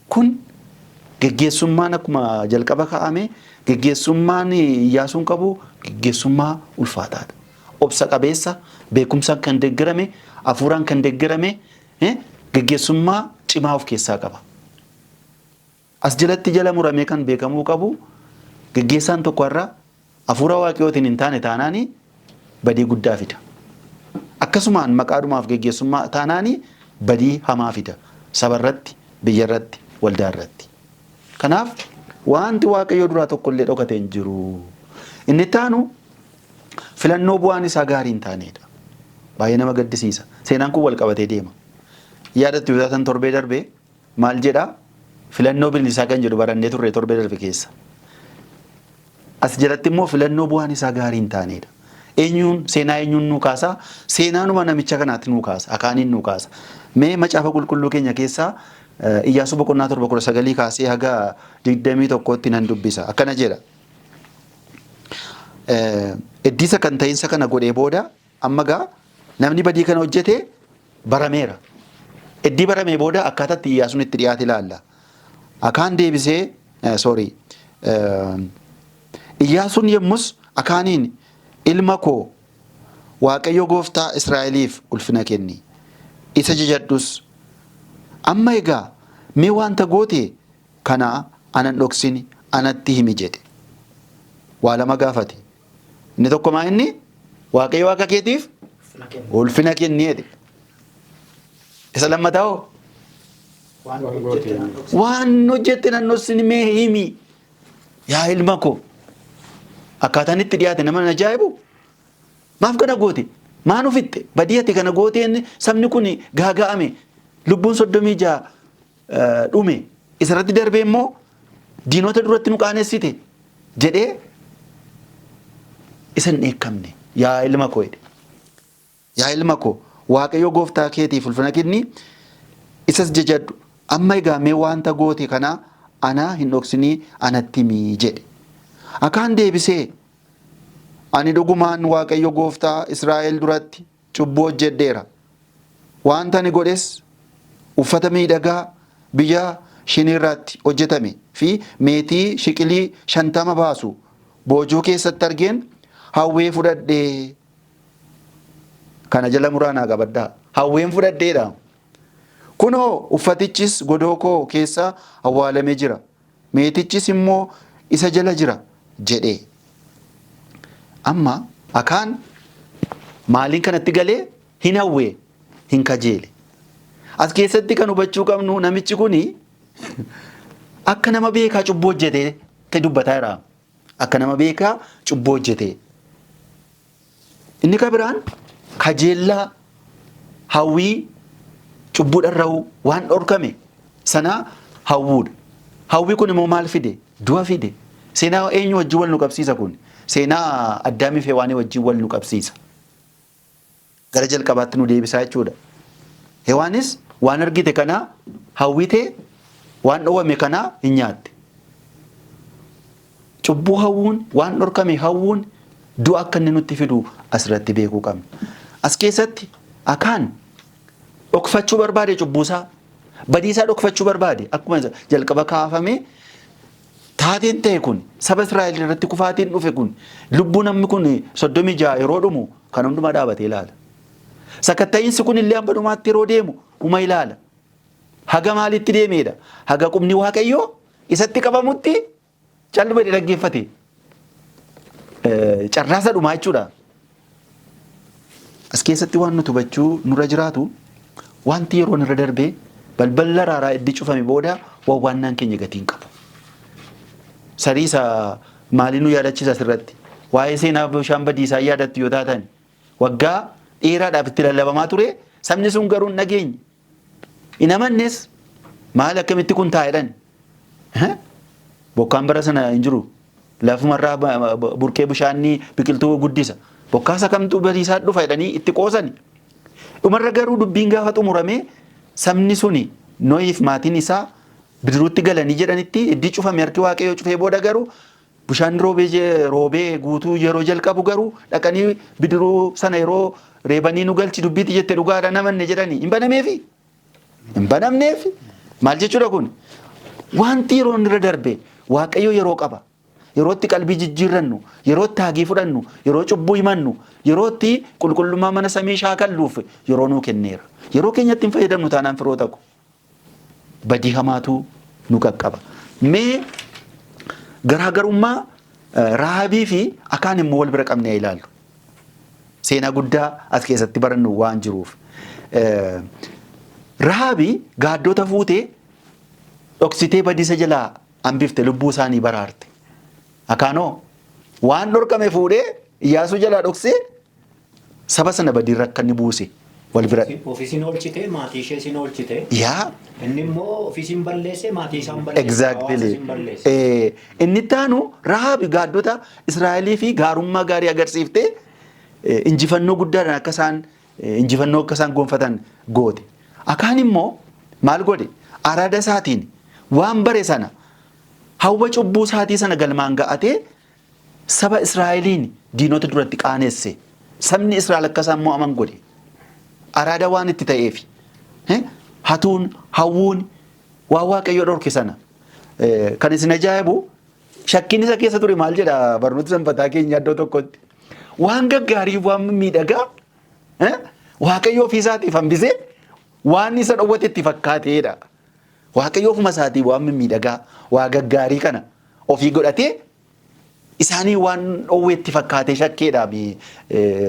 Kun geggeessummaan akkuma jalqaba kaa'ame geggeessummaan Iyyaasuun qabu geggeessummaa ulfaataadha. Obsa qabeessa, beekumsaan kan deeggarame, hafuuraan kan deeggarame geggeessummaa cimaa of keessaa qaba. As jalatti jala muramee kan beekamuu qabu geggeessaan tokko har'a hafuura waaqayyootiin hin taane taanaani badii guddaa fida. Akkasumaan maqaadhumaaf geggeessummaa taanaani badii hamaa fida. Sabarratti, biyyarratti, waldaarratti. Kanaaf wanti waaqayyoo duraa tokkollee dhokatee hin jiru. Inni taanu filannoo bu'aan isaa gaarii hin taanedha. Baay'ee nama gaddisiisa. Seenaan kun wal qabatee deema. Yaadattu yoo taatan torbee darbee maal jedhaa? Filannoo bilisaa kan jedhu barannee turre torbee darbe keessa. As jalatti immoo filannoo bu'aan isaa gaarii hin taanedha. Eenyuun seenaa eenyuun nuu kaasa? Seenaanuma namicha kanaatti nuu kaasa. Akaaniin nuu kaasa. Mee macaafa qulqulluu keenya keessaa Iyyaasuu boqonnaa 7 19 kaasee haga 21tti nan dubbisa. Akkana jedha. Iddisa kan ta'iinsa kana godhee booda amma gaa namni badii kana hojjete barameera. Iddii baramee booda akkaataa itti Iyyaasuun itti dhiyaate ilaalla. Akaan deebisee sorry Iyyaasuun yommus Akaaniin ilma koo Waaqayyo gooftaa Israa'eliif ulfina kenni. Isa jajadhus. Amma egaa mee wanta goote kana anan dhoksini anatti himi jedhe. Waa lama gaafate. Inni tokko maa inni Waaqayyo waaqa keetiif ulfina kenni jedhe. Isa lammataa hoo? Waan hojjette nan dhoksini mee himi. Yaa ilma koo. Akkaataan itti dhiyaate nama hin ajaa'ibu. Maaf kana goote? Maan ufitte? Badii ati kana gooteen sabni kun gaaga'ame. Lubbuun 36 dhume. Isarratti darbee immoo diinota duratti nu qaanessite jedhee isa hin dheekkamne. Yaa ilma koo jedhe. Yaa ilma koo Waaqayyo gooftaa keetiif ulfina kenni isas jajadhu. Amma egaa mee wanta goote kana ana hin dhoksinii anatti himi jedhe. Akaan deebisee ani dhugumaan Waaqayyo gooftaa Israa'el duratti cubbuu hojjedheera. Wanta ani godhes uffata miidhagaa biyya Shiniirraatti hojjetame fi meetii shiqilii 50 baasu boojuu keessatti argeen hawwee fudhadhee. Kana jala muraa naa qabadhaa. Hawween fudhadheedha. Kunoo uffatichis godoo koo keessa awwaalamee jira. Meetichis immoo isa jala jira jedhe. Amma Akaan maaliin kanatti galee hin hawwee hin kajeele. As keessatti kan hubachuu qabnu namichi kuni akka nama beekaa cubbuu hojjetee dubbataa jira. Akka nama beekaa cubbuu hojjetee. Inni ka biraan kajeellaa hawwii cubbuu dharra'uu waan dhorkame sana hawwuudha. Hawwii kun immoo maal fide? Du'a fide. Seenaa eenyu wajjin wal nu qabsiisa kun? Seenaa Addaamii fi Hewaanii wajjin wal nu qabsiisa. Gara jalqabaatti nu deebisaa jechuudha. Hewaanis waan argite kana hawwite waan dhowwame kana hin nyaatte. Cubbuu hawwuun waan dhorkame hawwuun du'a akka inni nutti fidu asirratti beekuu qabna. As keessatti Akaan dhokfachuu barbaade cubbuusaa badiisaa dhokfachuu barbaade akkuma jalqaba kaafame taateen ta'e kun saba Israa'el irratti kufaatiin dhufe kun lubbuu namni kun 36 yeroo dhumu kan hundumaa dhaabatee ilaala. Sakatta'iinsi kun illee hamba dhumaatti yeroo deemu huma ilaala. Haga maalitti deemeedha? Haga qubni Waaqayyoo isatti qabamutti calluma jedhee dhaggeeffate. Carraasa dhumaa jechuudha. As keessatti waan nuti hubachuu nurra jiraatu wanti yeroon irra darbee balballi araaraa itti cufame booda wawwaannaan keenya gatii hin qabu. Sarii isa maalii nu yaadachiisa asirratti? Waa'ee seenaa bishaan badiisaa yaadattu yoo taatan waggaa dheeraadhaaf itti lallabamaa ture sabni sun garuu hin dhageenye. Hin amannes, maal akkamitti kun ta'a jedhan. Bokkaan bara sana hin jiru. Lafumarraa burqee bishaanni biqiltuu guddisa. Bokkaasa kamtu badiisaa dhufa jedhanii itti qoosani. Dhumarra garuu dubbiin gaafa xumuramee sabni suni Nohiif maatiin isaa bidiruutti galanii jedhanitti iddii cufame, harki Waaqayyoo cufee booda garuu bishaan roobee guutuu yeroo jalqabu garuu dhaqanii bidiruu sana yeroo reebanii nu galchi dubbiitti jette dhugaadha namanne jedhanii hin banameefi. Hin banamneefi. Maal jechuudha kun? Wanti yeroo irra darbe Waaqayyo yeroo qaba. Yeroo itti qalbii jijjiirrannu, yeroo itti hagii fudhannu, yeroo cubbuu himannu, yeroo itti qulqullummaa mana samii shaakalluuf yeroo nuu kenneera. Yeroo keenyatti hin fayyadamnu taanaan, firoota ko, badii hamaatu nu qaqqaba. Mee garaagarummaa Raahabii fi Akaan immoo wal bira qabnee ilaallu. Seenaa guddaa as keessatti barannu waan jiruuf. Raahabii gaaddota fuutee dhoksitee badiisa jalaa hambifte, lubbuu isaanii baraarte. Akaanoo waan dhorkame fuudhee Iyyaasuu jalaa dhoksee saba sana badiirra akka inni buuse wal bira. Ofiisiin oolchite, maatii ishee siin oolchite. Yaa. Inni immoo ofiisiin balleesse, maatii isaan balleesse. Hawaasa siin balleesse. Inni itti aanu Rahaabi gaaddota Israa'elii fi gaarummaa gaarii agarsiiftee injifannoo guddaadhaan akka isaan injifannoo akka isaan gonfatan goote. Akaan immoo maal godhe? Araada isaatiin waan bare sana, hawwa cubbuu isaatii sana galmaan ga'atee saba Israa'eliin diinota duratti qaanesse. Sabni Israa'el akka isaan mo'aman godhe. Araada waan itti ta'eef. Hatuun, hawwuun waan Waaqayyo dhorke sana. Kan isin ajaa'ibu, shakkiin isa keessa ture maal jedha barnoota sanbataa keenya iddoo tokkotti? Waan gaggaarii, waan miidhagaa Waaqayyo ofii isaatiif hambisee waan isa dhowwate itti fakkaateedha. Waaqayyo ofuma isaatii waan mimmiidhagaa, waa gaggaarii kana ofii godhatee isaanii waan dhowwee itti fakkaatee shakkeedha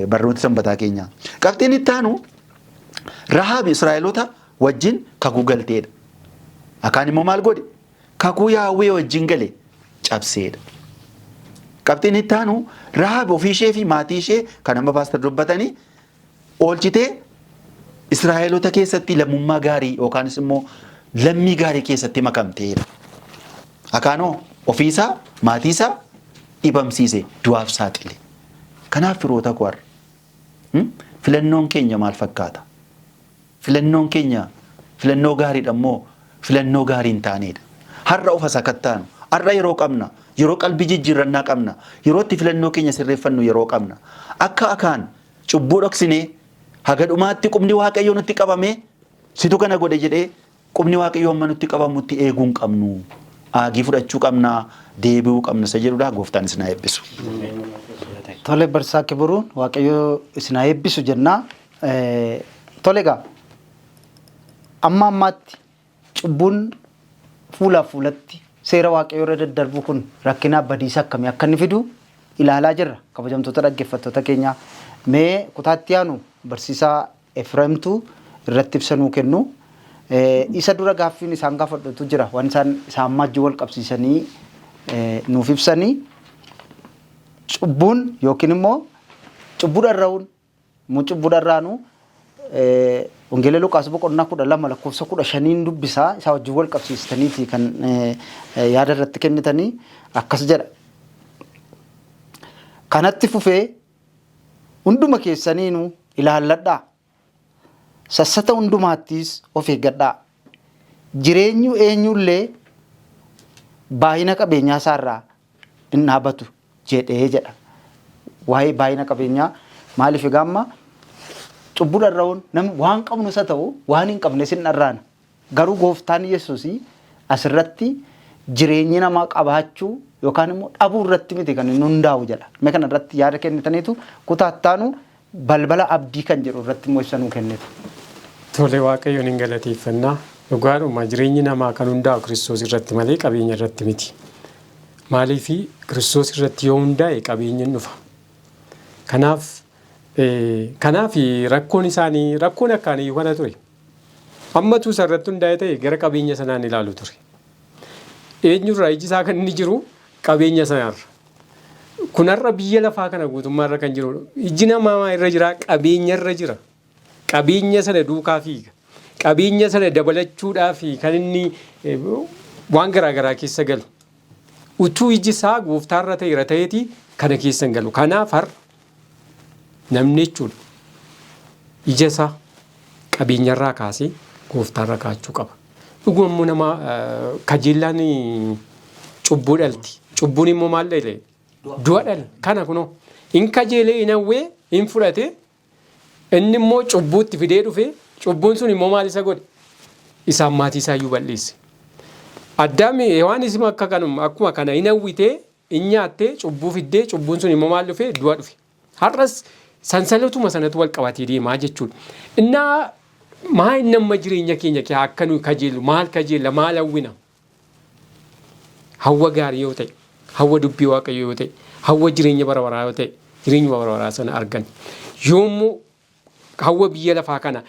barnoota sanbataa keenya. Qabxiin itti aanu Rahaab Israa'eloota wajjin kakuu galteedha. Akaan immoo maal godhe? Kakuu Yaahwee wajjin gale cabseedha. Qabxiin itti aanu Rahaab ofii ishee fi maatii ishee kan amma pastor dubbatanii oolchitee Israa'eloota keessatti lammummaa gaarii yookaanis immoo lammii gaarii keessatti makamteedha. Akaanoo ofiisaa maatii isaa dhibamsiise, du'aaf saaxile. Kanaaf firoota koo, har'a filannoon keenya maal fakkaata? Filannoon keenya filannoo gaariidha immoo filannoo gaarii hin taanedha? Har'a of sakattaanu. Har'a yeroo qabna. Yeroo qalbii jijjiirrannaa qabna. Yeroo itti filannoo keenya sirreeffannu yeroo qabna. Akka Akaan cubbuu dhoksinee haga dhumaatti qubni Waaqayyoo nutti qabamee situ kana godhe jedhee qubni Waaqayyoo amma nutti qabamutti eeguu hin qabnu. Aagii fudhachuu qabna, deebi'uu qabna isa jedhudha. Gooftaan isin haa eebbisu. Tole, Barsiisaa Kibiruun, Waaqayyo isin haa eebbisu jennaa. Tole egaa, amma ammaatti cubbuun fuulaaf fuulatti seera Waaqayyoo irra daddarbu kun rakkinaaf badiisa akkamii akka inni fidu ilaalaa jirra, kabajamtoota dhaggeeffattoota keenyaa. Mee kutaatti aanu Barsiisaa Efreemtu irratti ibsa nuu kennu. Isa dura gaaffiin isaan gaafadhutu jira, waan isaan isa ammaa wajjin wal qabsiisanii nuuf ibsanii. Cubbuun yookiin immoo cubbuu dharra'uun immoo cubbuu dharraanu Wangeela Luqaas boqonnaa 12 lakkoofsa 15n dubbisaa, isaa wajjin wal qabsiistaniiti kan yaada irratti kennitanii akkas jedha. Kanatti fufee, hunduma keessaniinuu ilaalladhaa. Sassata hundumaattis of eeggadhaa. Jireenyu eenyullee baay'ina qabeenyaa isaarraa hin dhaabatu jedhee jedha. Waa'ee baay'ina qabeenyaa maaliif egaa amma cubbuu dharra'uun namni waan qabnu isa ta'u waan hin qabnes hin dharraana. Garuu Gooftaan Yesuus asirratti jireenyi namaa qabaachuu yookaan immoo dhabuu irratti miti kan inni hundaa'u jedha. Mee kana irratti yaada kennitaniitu kutaa ittaanu balbala abdii kan jedhu irratti immoo ibsa nuu kennitu. Tole, Waaqayyoon hin galateeffannaa. Dhugaadhuma, jireenyi namaa kan hundaa'u Kiristoos irratti malee qabeenya irratti miti. Maaliif? Kiristoos irratti yoo hundaa'e qabeenyi hin dhufa. Kanaaf rakkoon isaanii rakkoon akkaaniyyuu kana ture. Ammatu isa irratti hundaa'e ta'e gara qabeenya sanaan ilaalu ture. Eenyurraa iji isaa kan inni jiru? Qabeenya sanarra. Kunarra biyya lafaa kana guutummaarra kan jiru. Iji namaa irra jira, qabeenya irra jira. Qabeenya sana duukaa fiiga. Qabeenya sana dabalachuudhaaf kan inni waan garaagaraa keessa galu. Utuu iji isaa gooftaarra ta'eera ta'eeti kana keessa hin galu. Kanaaf har'a namni jechuudha ija isaa qabeenyarraa kaasee gooftaarra kaa'achuu qaba. Dhuguma immoo nama kajeellaan cubbuu dhalti. Cubbuun immoo maal dhale? Du'a dhala. Kana kunoo hin kajeelee, hin hawwee, hin fudhate, inni immoo cubbuutti fidee dhufe. Cubbuun sun immoo maal isa godhe? Isaan maatii isaa iyyuu balleesse. Addaami Hewaanis akka kanuma akkuma kana hin hawwitee, hin nyaattee, cubbuu fiddee, cubbuun sun immoo maal dhufe? Du'a dhufe. Har'as sansalatuma sanatu wal qabatee deemaa jechuudha. Innaa maa inni amma jireenya keenya kee akka nuyi kajeellu, maal kajeella, maal hawwina? Hawwa gaarii yoo ta'e, hawwa dubbii Waaqayyoo yoo ta'e, hawwa jireenya bara baraa yoo ta'e, jireenya bara baraa sana argan. Yoommoo hawwa biyya lafaa kana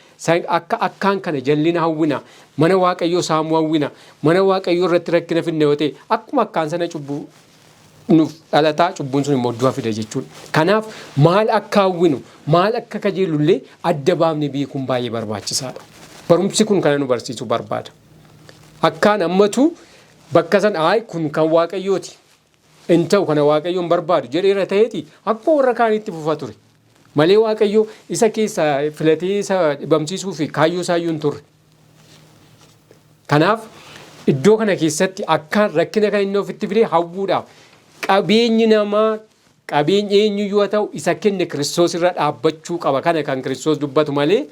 akka akkaan kana jallina hawwina, mana Waaqayyoo saamuu hawwina, mana Waaqayyoo irratti rakkina fidna yoo ta'e, akkuma akkaan sana cubbuu nuuf dhalataa, cubbuun sun immoo du'a fida jechuudha. Kanaaf maal akka hawwinu, maal akka kajeelullee adda baafnee beekuun baay'ee barbaachisaadha. Barumsi kun kana nu barsiisuu barbaada. Akkaan ammatu bakka san ayi kun kan Waaqayyooti, hin ta'u, kana Waaqayyoon barbaadu jedheera ta'eeti akkuma warra kaaniitti fufa ture. Malee Waaqayyo isa keessaa filatee isa dhibamsiisuu fi kaayyoo isaayyuu hin turre. Kanaaf iddoo kana keessatti akkaan rakkina kan inni ofitti fide hawwuudhaaf. Qabeenyi namaa, qabeenyi eenyuyyuu haa ta'u, isa kenne Kiristoos irra dhaabbachuu qaba. Kana kan Kiristoos dubbatu malee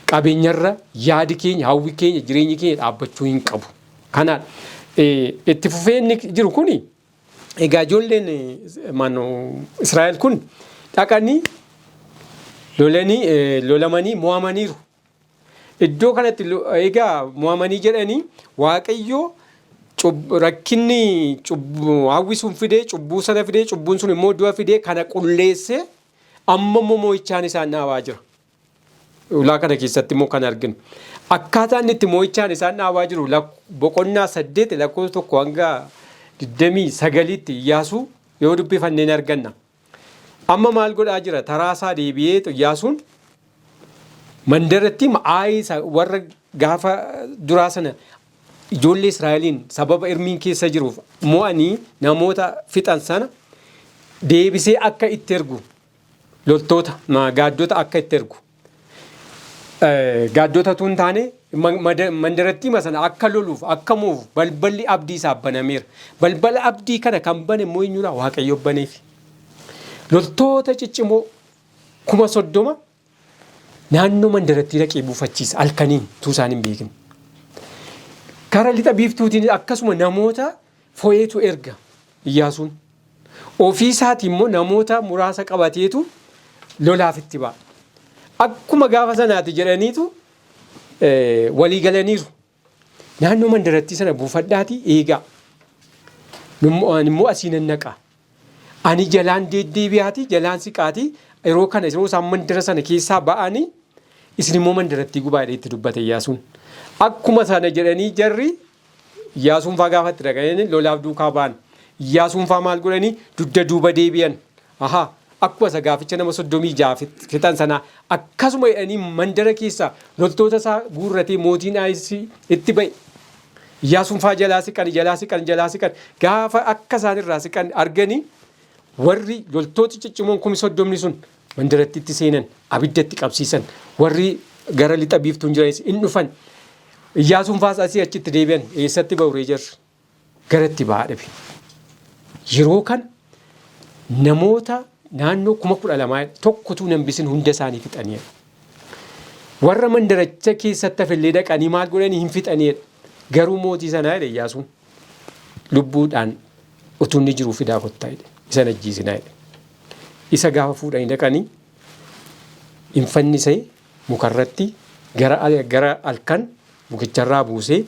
qabeenyarra yaadi keenya, hawwi keenya, jireenyi keenya dhaabbachuu hin qabu. Kanaadha. Itti fufee inni jiru kuni egaa ijoolleen Israa'el kun dhaqanii lolanii, lolamanii mo'amaniiru. Iddoo kanatti egaa mo'amanii jedhanii, Waaqayyo rakkinni hawwi sun fidee, cubbuu sana fidee, cubbuun sun immoo du'a fidee, kana qulleessee amma immoo mo'ichaan isaan dhaabaa jira. Ulaa kana keessatti immoo kan arginu. Akkaataa inni itti mo'ichaan isaan dhaabaa jiru boqonnaa 8 lakkoofsa 1 hanga 29tti Iyyaasuu yoo dubbifanneen arganna. Amma maal godhaa jira? Taraasaa deebi'ee Iyyaasuun mandaratti Aayii warra gaafa duraa sana ijoollee Israa'eliin sababa irmiin keessa jiruuf mo'anii namoota fixan sana deebisee akka itti ergu, loltoota gaaddota akka itti ergu. Gaaddota tun taane mandarattii sana akka loluuf, akka mo'uuf balballi abdii isaaf banameera. Balbala abdii kana kan bane immoo eenyudha? Waaqayyo baneef. Loltoota ciccimoo 30,000 naannoo mandarattii dhaqee buufachiisa halkaniin utuu isaan hin beekin. Kara lixa biiftuutiin akkasuma namoota fo'eetu erga Iyyaasuun. Ofii isaatii immoo namoota muraasa qabateetu lolaaf itti ba'a. Akkuma gaafa sanaati jedhaniitu walii galaniiru. Naannoo mandarattii sana buufadhaatii eegaa. Ani immoo asii nan naqa. Ani jalaan deddeebi'aatii, jalaan siqaatii, yeroo kana yeroo isaan mandara sana keessaa ba'anii isin immoo mandarattii gubaa jedhee itti dubbate Iyyaasuun. Akkuma sana jedhanii jarri Iyyaasuun faa gaafa itti dhaqanii lolaaf duukaa ba'an. Iyyaasuun faa maal godhanii? Dugda duuba deebi'an. Ahaa, akkuma isa gaaficha nama 36 fixan sanaa akkasuma jedhanii mandara keessaa loltoota isaa guurratee mootiin Aayisii itti ba'e. Iyyaasuun faa jalaa siqan, jalaa siqan, jalaa siqan, gaafa akka isaan irraa siqan arganii warri loltooti ciccimoon 30,000 sun mandaratti itti seenan, abidda itti qabsiisan. Warri gara lixa biiftuun jiranis in dhufan. Iyyaasuun faas asii achitti deebi'an. Eessatti ba'u ree jarri? Gara itti ba'aa dhabe. Yeroo kana namoota naannoo 12,000 tokkotu nambisin hunda isaanii fixaniidha. Warra mandaracha keessatti hafellee dhaqanii maal godhanii? Hin fixaniidha. Garuu mootii sanaa jedhe Iyyaasuun, lubbuudhaan utuu inni jiru fidaa kottaa jedhe. Isa ajjeesinaa jedhe. Isa gaafa fuudhanii dhaqanii hin fannisee mukarratti gara halkan mukicharraa buusee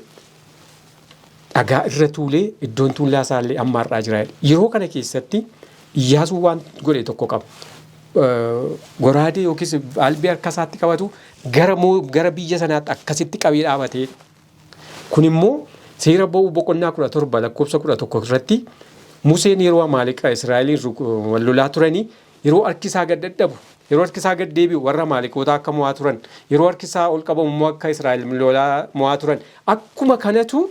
dhagaa irra tuulee, iddoon tuullaa isaallee amma har'aa jira. Yeroo kana keessatti Iyyaasuun waan godhe tokko qaba. Goraadee yookiis albee harka isaatti qabatu gara biyya sanaatti akkasitti qabee dhaabatee. Kun immoo Seera Ba'uu boqonnaa 17 lakkoofsa 11 irratti Museen yeroo Amaaleqa Israa'eliin wal lolaa turanii yeroo harki isaa gad dadhabu Yeroo harki isaa gad deebi'u warra Amaaleqootaa akka mo'aa turan, yeroo harki isaa ol qabamu immoo akka Israa'el lolaa mo'aa turan. Akkuma kanatu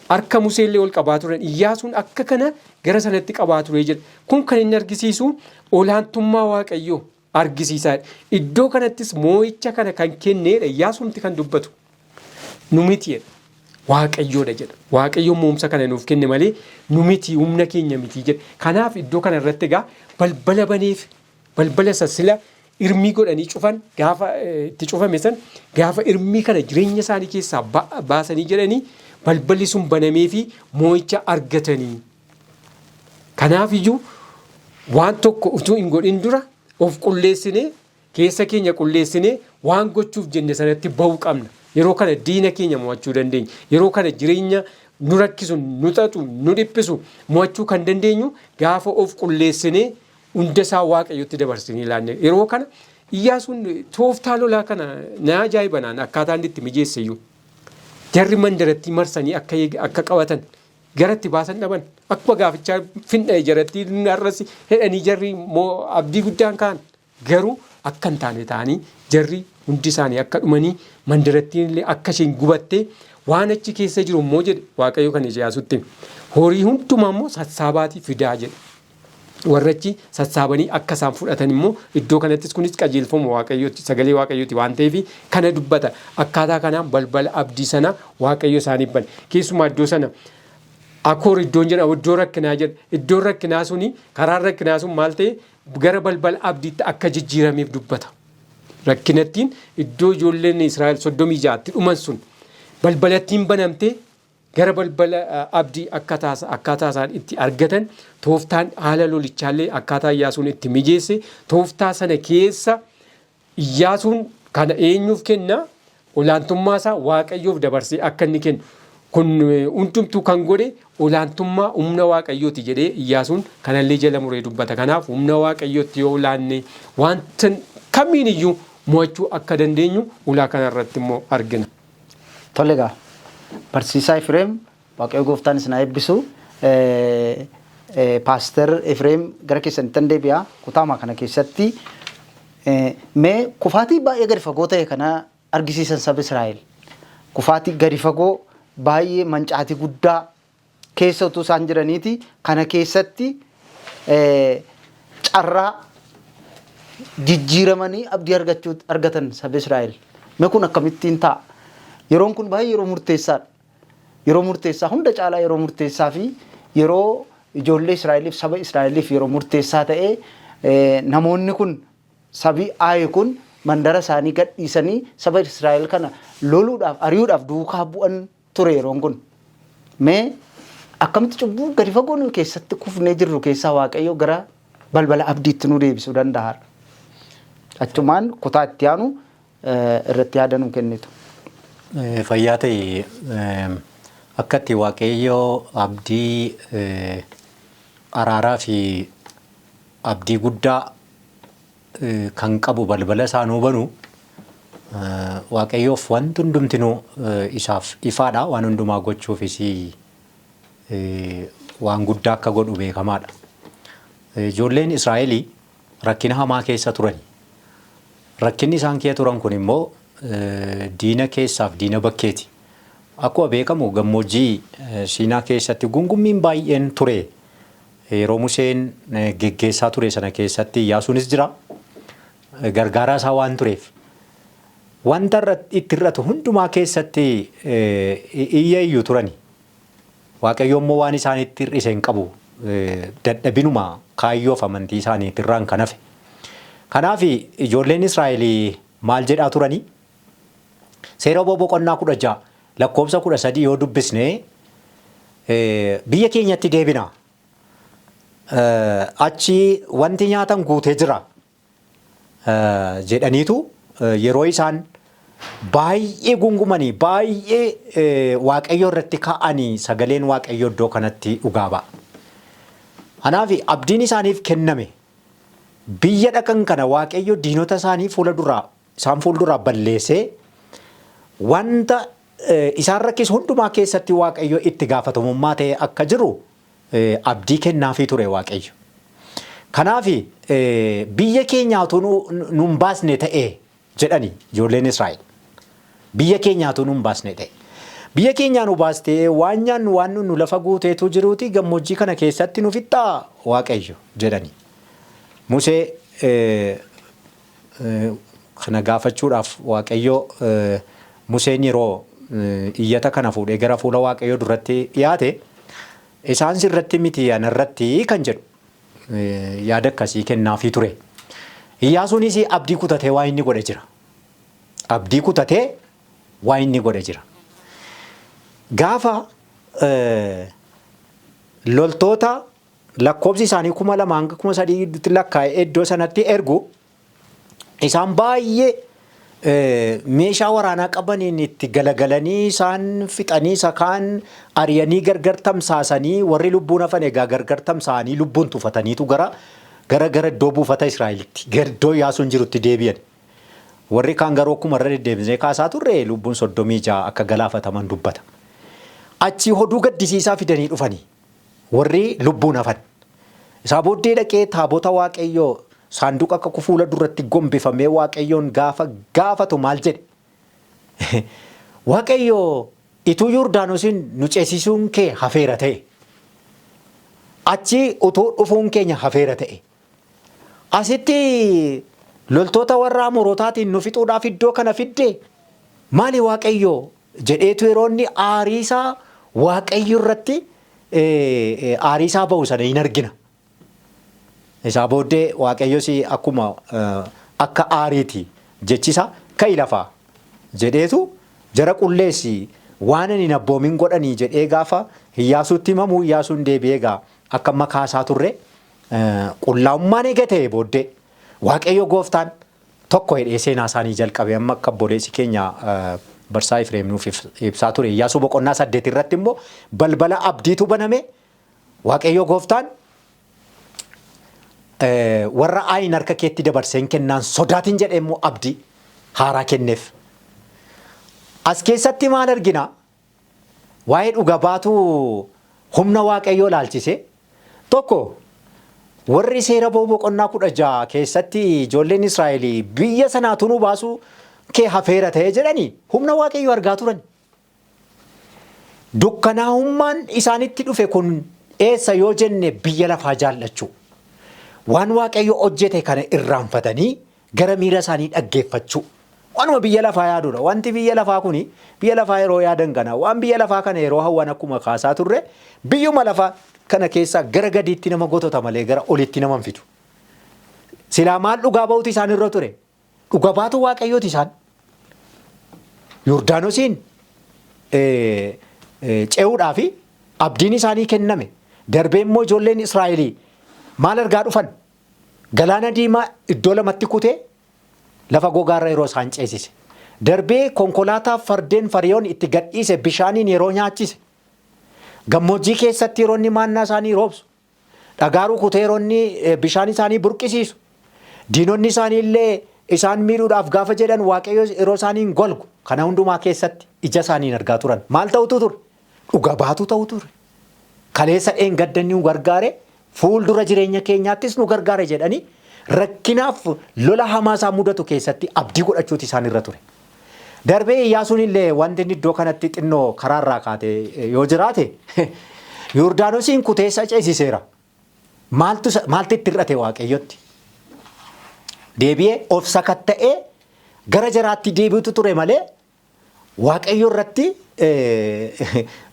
harka Museellee ol qabaa turan. Iyyaasuun akka kana gara sanatti qabaa ture jedha. Kun kan inni argisiisu olaantummaa Waaqayyoo argisiisaa. Iddoo kanattis moo'icha kana kan kenneedha Iyyaasuumti kan dubbatu. Nu miti jedha. Waaqayyoodha jedha. Waaqayyo mo'umsa kana nuuf kenne malee nu miti, humna keenya miti jedha. Kanaaf iddoo kana irratti egaa balbala baneef, balbala isa sila irmii godhanii cufan gaafa itti cufame san, gaafa irmii kana jireenya isaanii keessaa baasanii jedhanii, balballi sun banamee fi moo'icha argatanii. Kanaaf iyyuu waan tokko utuu hin godhin dura of qulleessinee, keessa keenya qulleessinee, waan gochuuf jenne sanatti ba'uu qabna. Yeroo kana diina keenya mo'achuu dandeenya. Yeroo kana jireenya nu rakkisu, nu xaxu, nu dhiphisu mo'achuu kan dandeenyu gaafa of qulleessinee hunda isaa Waaqayyotti dabarsinee ilaanne. Yeroo kana Iyyaasuun tooftaa lolaa kana na ajaa'ibanaan akkaataa inni itti mijeesse iyyuu. Jarri mandarattii marsanii akka qabatan garatti baasan dhaban. Akkuma gaafichaa fin'ee jaratti har'as hedhanii, jarri abdii guddaan ka'an. Garuu akka hin taane ta'anii, jarri hundi isaanii akka dhumanii, mandarattiin illee akka isheen gubattee, waan achi keessa jiru immoo jedhe Waaqayyo kan Iyyaasutti. Horii hundumaa immoo sassaabaatii fidaa jedhe. Warra achi sassaabanii akka isaan fudhatan immoo iddoo kanattis kunis qajeelfama Waaqayyooti, sagalee Waaqayyooti waan ta'eef kana dubbata. Akkaataa kanaan balbala abdii sana Waaqayyo isaaniif bane. Keessumaa iddoo sana Akoor iddoon jedhamu iddoo rakkinaa jedha. Iddoon rakkinaa suni, karaan rakkinaa sun maal ta'e, gara balbala abdiitti akka jijjiirameef dubbata. Rakkinattiin iddoo ijoolleen Israa'el 36tti dhuman sun balbalattiin banamtee gara balbala abdii akkaataa isaan itti argatan, tooftaan haala lolichaallee akkaataa Iyyaasuun itti mijeesse, tooftaa sana keessa Iyyaasuun kana eenyuuf kenna? Olaantummaa isaa Waaqayyoof dabarsee akka inni kennu, kun hundumtuu kan godhe olaantummaa humna Waaqayyooti jedhee Iyyaasuun kanallee jala muree dubbata. Kanaaf humna Waaqayyootti yoo olaanne wanta kamiin iyyuu mo'achuu akka dandeenyu ulaa kanarratti immoo argina. Tole egaa, barsiisaa Efreem, Waaqayyo gooftaan isin haa eebbisu. Paaster Efreem, gara keessanittan deebi'a. Kutaama kana keessatti mee kufaatii baay'ee gadi fagoo ta'e kana argisiisan saba Israa'el. Kufaatii gadi fagoo baay'ee, mancaatii guddaa keessa utuu isaan jiraniiti kana keessatti carraa jijjiiramanii abdii argachuu argatan saba Israa'el. Mee kun akkamittiin ta'a? Yeroon kun baay'ee yeroo murteessaadha. Yeroo murteessaa hunda caalaa yeroo murteessaa fi yeroo ijoollee Israa'eliif, saba Israa'eliif yeroo murteessaa ta'e, namoonni kun, sabi Aayi kun, mandara isaanii gadhiisanii saba Israa'el kana loluudhaaf, ari'uudhaaf duukaa bu'an ture yeroon kun. Mee akkamitti cubbuu gadi fagoo nuyi keessatti kufnee jirru keessaa Waaqayyo gara balbala abdiitti nu deebisuu danda'a? Achumaan kutaa itti aanu irratti yaada nu kennitu. Fayyaa ta'e. Akka itti Waaqayyo abdii araaraa fi abdii guddaa kan qabu balbala isaa nuu banu, Waaqayyoof wanti hundumtinuu isaaf ifaadha, waan hundumaa gochuufis waan guddaa akka godhu beekamaadha. Ijoolleen Israa'elii rakkina hamaa keessa turani. Rakkinni isaan keessa turan kun immoo diina keessaaf diina bakkeeti. Akkuma beekamu gammoojjii Siinaa keessatti gungummiin baay'een ture. Yeroo Museen geggeessaa ture sana keessatti Iyyaasuunis jira. Gargaaraa isaa waan tureef. Wanta itti hir'atu hundumaa keessatti iyya iyyu turani. Waaqayyo immoo waan isaanitti hir'ise hin qabu. Dadhabinuma kaayyoof amantii isaaniitirraan kan hafe. Kanaaf ijoolleen Israa'el maal jedhaa turanii? Seera Ba'uu boqonnaa 16 lakkoofsa 13 yoo dubbisne, biyya keenyatti deebina. Achi wanti nyaatan guutee jira jedhaniitu yeroo isaan baay'ee gungumanii, baay'ee Waaqayyo irratti ka'anii, sagaleen Waaqayyo iddoo kanatti dhugaa ba'a. Kanaaf abdiin isaaniif kenname, biyya dhaqan kana Waaqayyo diinota isaanii fuula duraa isaan fuulduraa balleessee, wanta isaan rakkisu hundumaa keessatti Waaqayyo itti gaafatamummaa ta'e akka jiru abdii kennaafii ture Waaqayyo. Kanaaf biyya keenya utuu nu hin baasne ta'ee jedhani ijoolleen Israa'el. Biyya keenya utuu nu hin baasne ta'e. Biyya keenyaa nu baastee waan nyaannu waan nu lafa guuteetu jiruuti gammoojjii kana keessatti nu fixxaa Waaqayyo jedhani. Musee kana gaafachuudhaaf Waaqayyo Museen yeroo iyyata kana fuudhee gara fuula Waaqayyoo duratti dhiyaate isaan sirratti miti anarratti kan jedhu yaada akkasii kennaafii ture. Iyyaasuunis abdii kutatee waa inni godhe jira. Abdii kutatee waa inni godhe jira. Gaafa loltoota lakkoobsi isaanii 2000 hanga 3000 gidduutti lakkaa'e iddoo sanatti ergu isaan baay'ee meeshaa waraanaa qabaniin itti galagalanii isaan fixanii isa kaan ari'anii gargar tamsaasanii warri lubbuun hafan egaa gargar tamsa'anii lubbuun tufataniitu gara gara gara iddoo buufata Israa'elitti gara iddoo Iyyaasuun jirutti deebi'an. Warri kaan garuu akkuma irra deddeebisnee kaasaa turre lubbuun 36 akka galaafataman dubbata. Achii hoduu gaddisiisaa fidanii dhufanii warri lubbuun hafan. Isaa booddee dhaqee taabota Waaqayyoo saanduqa kakuu fuula duratti gombifamee Waaqayyoon gaafa gaafatu maal jedhe? Waaqayyo ituu Yordaanosiin nu ceesisuun kee hafeera ta'e. Achi utuu dhufuun keenya hafeera ta'e. Asitti loltoota warra Amoorotaatiin nu fixuudhaaf iddoo kana fidde maali Waaqayyo jedheetu yeroo inni aariisaa Waaqayyo irratti aariisaa ba'u sana hin argina. Isaa booddee Waaqayyos akkuma akka aariiti jechisa ka'i lafaa jedheetu jara qulleessi waan ani hin abboomin godhanii jedhee gaafa Iyyaasuutti himamu Iyyaasuun deebi'ee egaa akka makaasaa turre qullaa'ummaan eega ta'e booddee Waaqayyo gooftaan tokko hidhee seenaa isaanii jalqabe amma akka obboleessi keenya Barsaa Ifreem nuuf ibsaa ture. Iyyaasuu boqonnaa 8 irratti immoo balbala abdiitu baname. Waaqayyo gooftaan warra Ayin harka keetti dabarseen kennaan sodaatin jedhee immoo abdii haaraa kenneef. As keessatti maal argina? Waa'ee dhuga baatuu humna Waaqayyoo ilaalchisee tokko warri seera ba'uu boqonnaa 16 keessatti ijoolleen Israa'el biyya sanaa tunuu baasuu kee hafeera ta'ee jedhanii humna Waaqayyoo argaa turan. Dukkanaa'ummaan isaanitti dhufe kun eessa yoo jenne biyya lafaa jaallachuu. Waan Waaqayyo hojjete kana irraanfatanii gara miira isaanii dhaggeeffachuu. Waanuma biyya lafaa yaaduudha. Wanti biyya lafaa kuni biyya lafaa yeroo yaadan kana waan biyya lafaa kana yeroo hawwan akkuma kaasaa turre biyyuma lafaa kana keessaa gara gadiitti nama gotota malee gara olitti nama hin fidu. Silaa maal dhugaa ba'uuti isaan irra ture? Dhuga baatu Waaqayyooti isaan. Yordaanosiin ce'uudhaa fi abdiin isaanii kenname. Darbee immoo ijoolleen Israa'elii maal argaa dhufan? Galaana diimaa iddoo lamatti kutee lafa gogaarra yeroo isaan ceesise. Darbee konkolaataa fardeen Fariyoon itti gadhiise bishaaniin yeroo nyaachise. Gammoojjii keessatti yeroo inni maannaa isaanii roobsu. Dhagaa rukutee yeroo inni bishaan isaanii burqisiisu. Diinonni isaanii illee isaan miidhuudhaaf gaafa jedhan Waaqayyo yeroo isaaniin golgu. Kana hundumaa keessatti ija isaaniin argaa turan. Maal ta'utu ture? Dhuga baatu ta'u ture. Kaleessa dheengadda inni nu gargaare fuuldura jireenya keenyaattis nu gargaare jedhanii rakkinaaf lola hamaa isaan mudatu keessatti abdii godhachuuti isaan irra ture. Darbee Iyyaasuun illee wanti inni iddoo kanatti xinnoo karaarraa kaate yoo jiraate Yordaanosiin kutee isa ceesiseera. Maaltu maaltu itti hir'ate Waaqayyotti? Deebi'ee of sakatta'ee gara jaraatti deebi'utu ture malee Waaqayyo irratti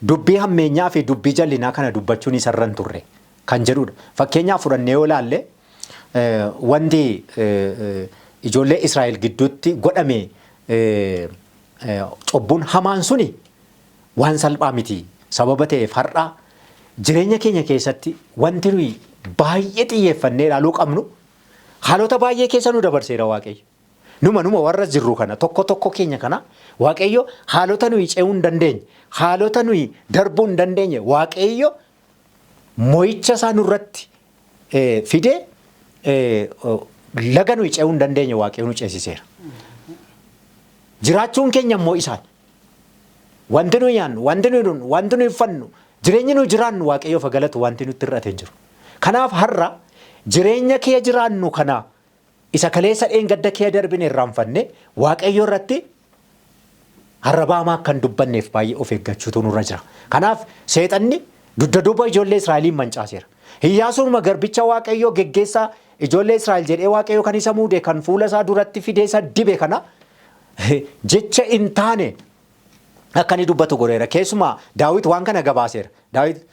dubbii hammeenyaa fi dubbii jallinaa kana dubbachuun isarra hin turre kan jedhudha. Fakkeenyaaf fudhannee yoo ilaalle wanti ijoollee Israa'el gidduutti godhame cubbuun hamaan suni waan salphaa miti. Sababa ta'eef har'a jireenya keenya keessatti wanti nuyi baay'ee xiyyeeffannee ilaaluu qabnu haalota baay'ee keessa nu dabarseera Waaqayyo. Numa numa warra jirru kana tokko tokko keenya kana Waaqayyo haalota nuyi ce'uu hin dandeenye, haalota nuyi darbuu hin dandeenye Waaqayyo mo'icha isaa nurratti fidee laga nuyi ce'uu hin dandeenye Waaqayyo nu ceesiseera. Jiraachuun keenya immoo isaan. Wanti nuyi nyaannu, wanti nuyi dhugnu, wanti nuyi uffannu, jireenyi nuyi jiraannu Waaqayyoof haa galatu wanti nutti hir'ate hin jiru. Kanaaf har'a Jireenya kee jiraannu kana isa kaleessa dheengadda kee darbine irraanfanne Waaqayyo irratti arraba hamaa akka hin dubbanneef baay'ee of eeggachuutu nurra jira. Kanaaf seexanni dugda duuba ijoollee Israa'eliin mancaaseera. Iyyaasuunuma garbicha Waaqayyoo geggeessaa ijoollee Israa'el jedhee Waaqayyo kan isa muude kan fuula isaa duratti fidee isa dibe kana jecha hin taane akka inni dubbatu godheera. Keessumaa Daawit waan kana gabaaseera. Daawit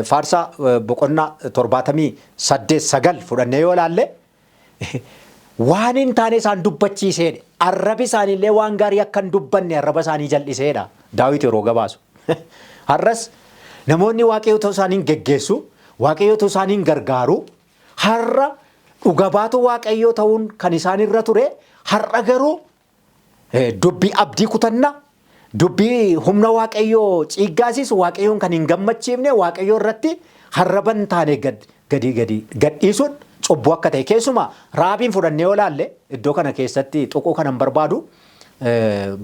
faarsaa boqonnaa 78 9 fudhannee yoo ilaalle waan hin taane isaan dubbachiiseedha. Arrabi isaaniillee waan gaarii akka hin dubbanne arraba isaanii jal'iseedha. Daawit yeroo gabaasu. Har'as namoonni Waaqayyo otoo isaaniin geggeessu, Waaqayyo otoo isaaniin gargaaru, har'a dhuga baatu Waaqayyoo ta'uun kan isaan irra ture, har'a garuu dubbii abdii kutannaa, dubbii humna Waaqayyoo ciiggaasisu, Waaqayyoon kan hin gammachiifne, Waaqayyoo irratti harraba hin taane gadi gadi gadhiisuun cubbuu akka ta'e keessumaa Raabiin fudhannee yoo ilaalle iddoo kana keessatti tuquu kanan barbaadu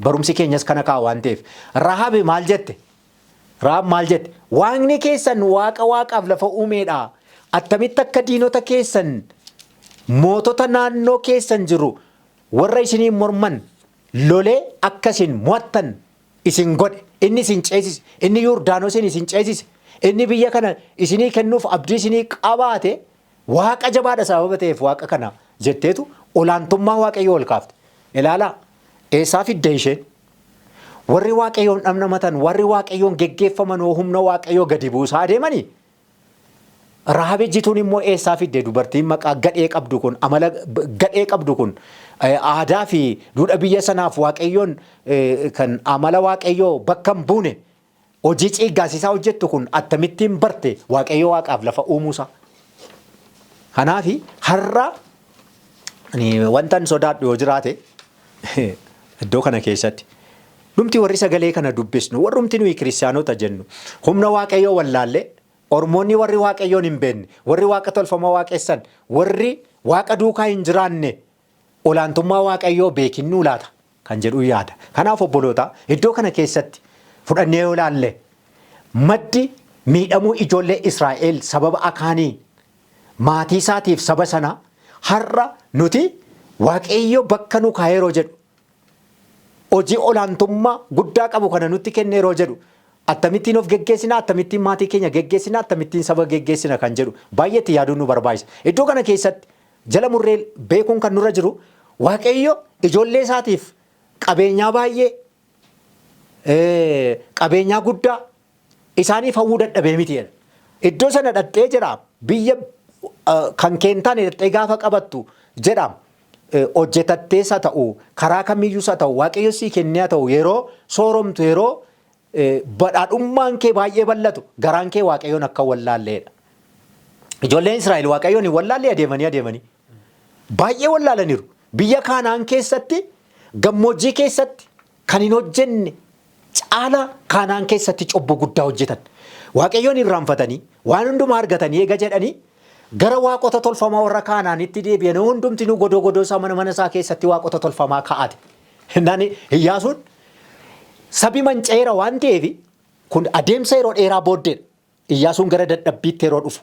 barumsi keenyas kana kaa'a waan ta'eef. Rahaabi maal jette? Rahaab maal jette? Waaqni keessan waaqa waaqaaf lafa uumeedha. Attamitti akka diinota keessan mootota naannoo keessan jiru warra isiniin morman lolee akka isin mo'attan isin godhe, inni isin ceesise, inni Yordaanosiin isin ceesise, inni biyya kana isinii kennuuf abdii isinii qabaate waaqa jabaadha sababa ta'eef waaqa kana jetteetu olaantummaa Waaqayyoo ol kaafte. Ilaalaa, eessaa fidde isheen? Warri Waaqayyoon dhamdhamatan, warri Waaqayyoon geggeeffaman hoo humna Waaqayyoo gadi buusaa adeemanii? Rahaab ejjituun immoo eessaa fidde dubartiin maqaa gadhee qabdu kun amala gadhee qabdu kun aadaa fi duudha biyya sanaaf Waaqayyoon kan amala Waaqayyoo bakka hin buune hojii ciiggaasisaa hojjettu kun akkamittiin barte Waaqayyo Waaqaaf lafa uumuusaa. Kanaaf har'a wantan sodaadhu yoo jiraate iddoo kana keessatti dhumti warri sagalee kana dubbisnu warrumti nuyi kiristaanota jennu humna Waaqayyoo wallaallee ormoonni warri Waaqayyoon hin beekne warri waaqa tolfamaa waaqessan warri waaqa duukaa hin jiraanne olaantummaa Waaqayyoo beekinnuu laata kan jedhu yaada. Kanaaf obboloota iddoo kana keessatti fudhannee yoo ilaalle maddi miidhamuu ijoollee Israa'el sababa Akaanii maatii isaatiif saba sana har'a nuti Waaqayyo bakka nu kaa'ee yeroo jedhu hojii olaantummaa guddaa qabu kana nutti kenne yeroo jedhu akkamittiin of geggeessina, akkamittiin maatii keenya geggeessina, akkamittiin saba geggeessina kan jedhu baay'ee itti yaaduun nu barbaachisa. Iddoo kana keessatti jala murree beekuun kan nurra jiru Waaqayyo ijoollee isaatiif qabeenyaa baay'ee qabeenyaa guddaa isaaniif hawwuu dadhabee miti jedha. Iddoo sana dhaqxee jedha biyya kan kee hin taane dhaqxee gaafa qabattu jedha hojjetattees haa ta'u karaa kamiyyuus haa ta'u Waaqayyo sii kennee haa ta'u yeroo sooromtu yeroo badhaadhummaan kee baay'ee bal'atu garaan kee Waaqayyoon akka wallaalleedha. Ijoolleen Israa'el Waaqayyoon hin wallaallee adeemanii adeemanii baay'ee wallaalaniiru. Biyya Kaanaan keessatti gammoojjii keessatti kan hin hojjenne caala Kaanaan keessatti cubbuu guddaa hojjetan. Waaqayyoon irraanfatanii waan hundumaa argatanii eega jedhanii gara waaqota tolfamaa warra Kaanaanitti deebi'anii hundumtinuu godoo godoo isaa mana mana isaa keessatti waaqota tolfamaa kaa'ate. Innaan Iyyaasuun sabi manca'eera waan ta'eef kun adeemsa yeroo dheeraa booddeedha. Iyyaasuun gara dadhabbiitti yeroo dhufu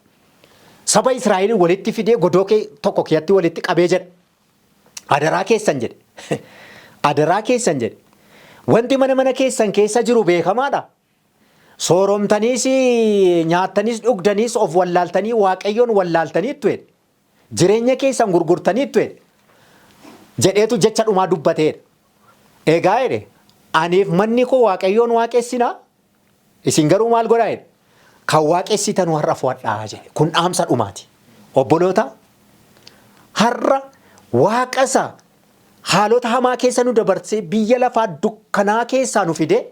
saba Israa'el walitti fidee godoo kee tokko keessatti walitti qabee jedha. Adaraa keessan jedhe. Adaraa keessan jedhe. Wanti mana mana keessan keessa jiru beekamaadha. Sooromtaniis nyaattaniis dhugdaniis of wallaaltanii Waaqayyoon wallaaltaniittu jedhe. Jireenya keessan gurgurtaniittu jedhe. Jedheetu jecha dhumaa dubbateedha. Egaa jedhe aniif manni koo Waaqayyoon waaqessinaa isin garuu maal godhaa jedhe. Kan waaqessitan warra fo'adhaa jedhe. Kun dhaamsa dhumaati. Obboloota har'a waaqa isa haalota hamaa keessa nu dabarsee biyya lafaa dukkanaa keessaa nu fidee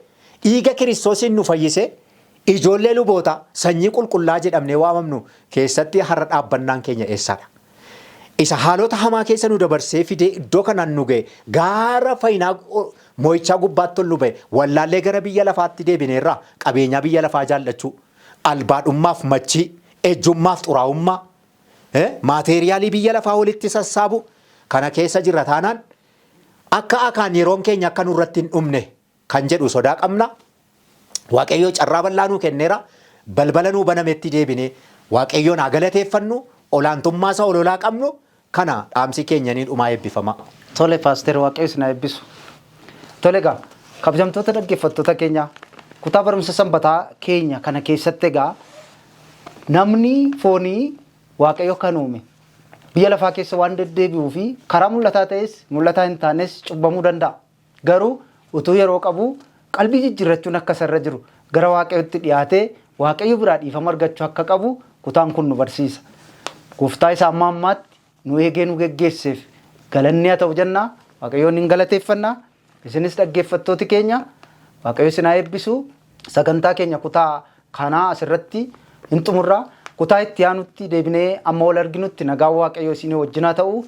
dhiiga Kiristoosiin nu fayyisee ijoollee luboota sanyii qulqullaa jedhamnee waamamnu keessatti har'a dhaabbannaan keenya eessaadha? Isa haalota hamaa keessa nu dabarsee fidee iddoo kanaan nu ga'e gaara fayyinaa mo'ichaa gubbaatti ol nu ba'e wallaallee gara biyya lafaatti deebineerraa qabeenyaa biyya lafaa jaallachuu albaadhummaaf machii ejjummaaf xuraa'ummaa maateeriyaalii biyya lafaa walitti sassaabu kana keessa jirra taanaan akka Akaan yeroon keenya akka nurratti hin dhumne kan jedhu sodaa qabna. Waaqayyoo carraa bal'aa nuu kenneera. Balbala nuu banametti deebinee Waaqayyoon haa galateeffannu. Olaantummaa isa ololaa qabnu kana dhaamsi keenya ni dhumaa eebbifama. Tole paaster, Waaqayyo isin haa eebbisu. Tole egaa, kabajamtoota dhaggeeffattoota keenya, kutaa barumsa sanbataa keenya kana keessatti egaa namni foonii Waaqayyo kan uume biyya lafaa keessa waan deddeebi'uu fi karaa mul'ataa ta'es mul'ataa hin taanes cubbamuu danda'a. Garuu utuu yeroo qabu qalbii jijjiirrachuun akka isarra jiru, gara Waaqayyotti dhiyaatee Waaqayyo biraa dhiifama argachuu akka qabu kutaan kun nu barsiisa. Gooftaa isa amma ammaatti nu eegee nu geggeesseef galanni haa ta'u jennaa, Waaqayyoon hin galateeffannaa. Isinis dhaggeeffattooti keenya, Waaqayyo isin haa eebbisu. Sagantaa keenya kutaa kanaa asirratti hin xumurraa. Kutaa itti aanutti deebinee amma wal arginutti nagaan Waaqayyo isinii wajjin haa ta'u.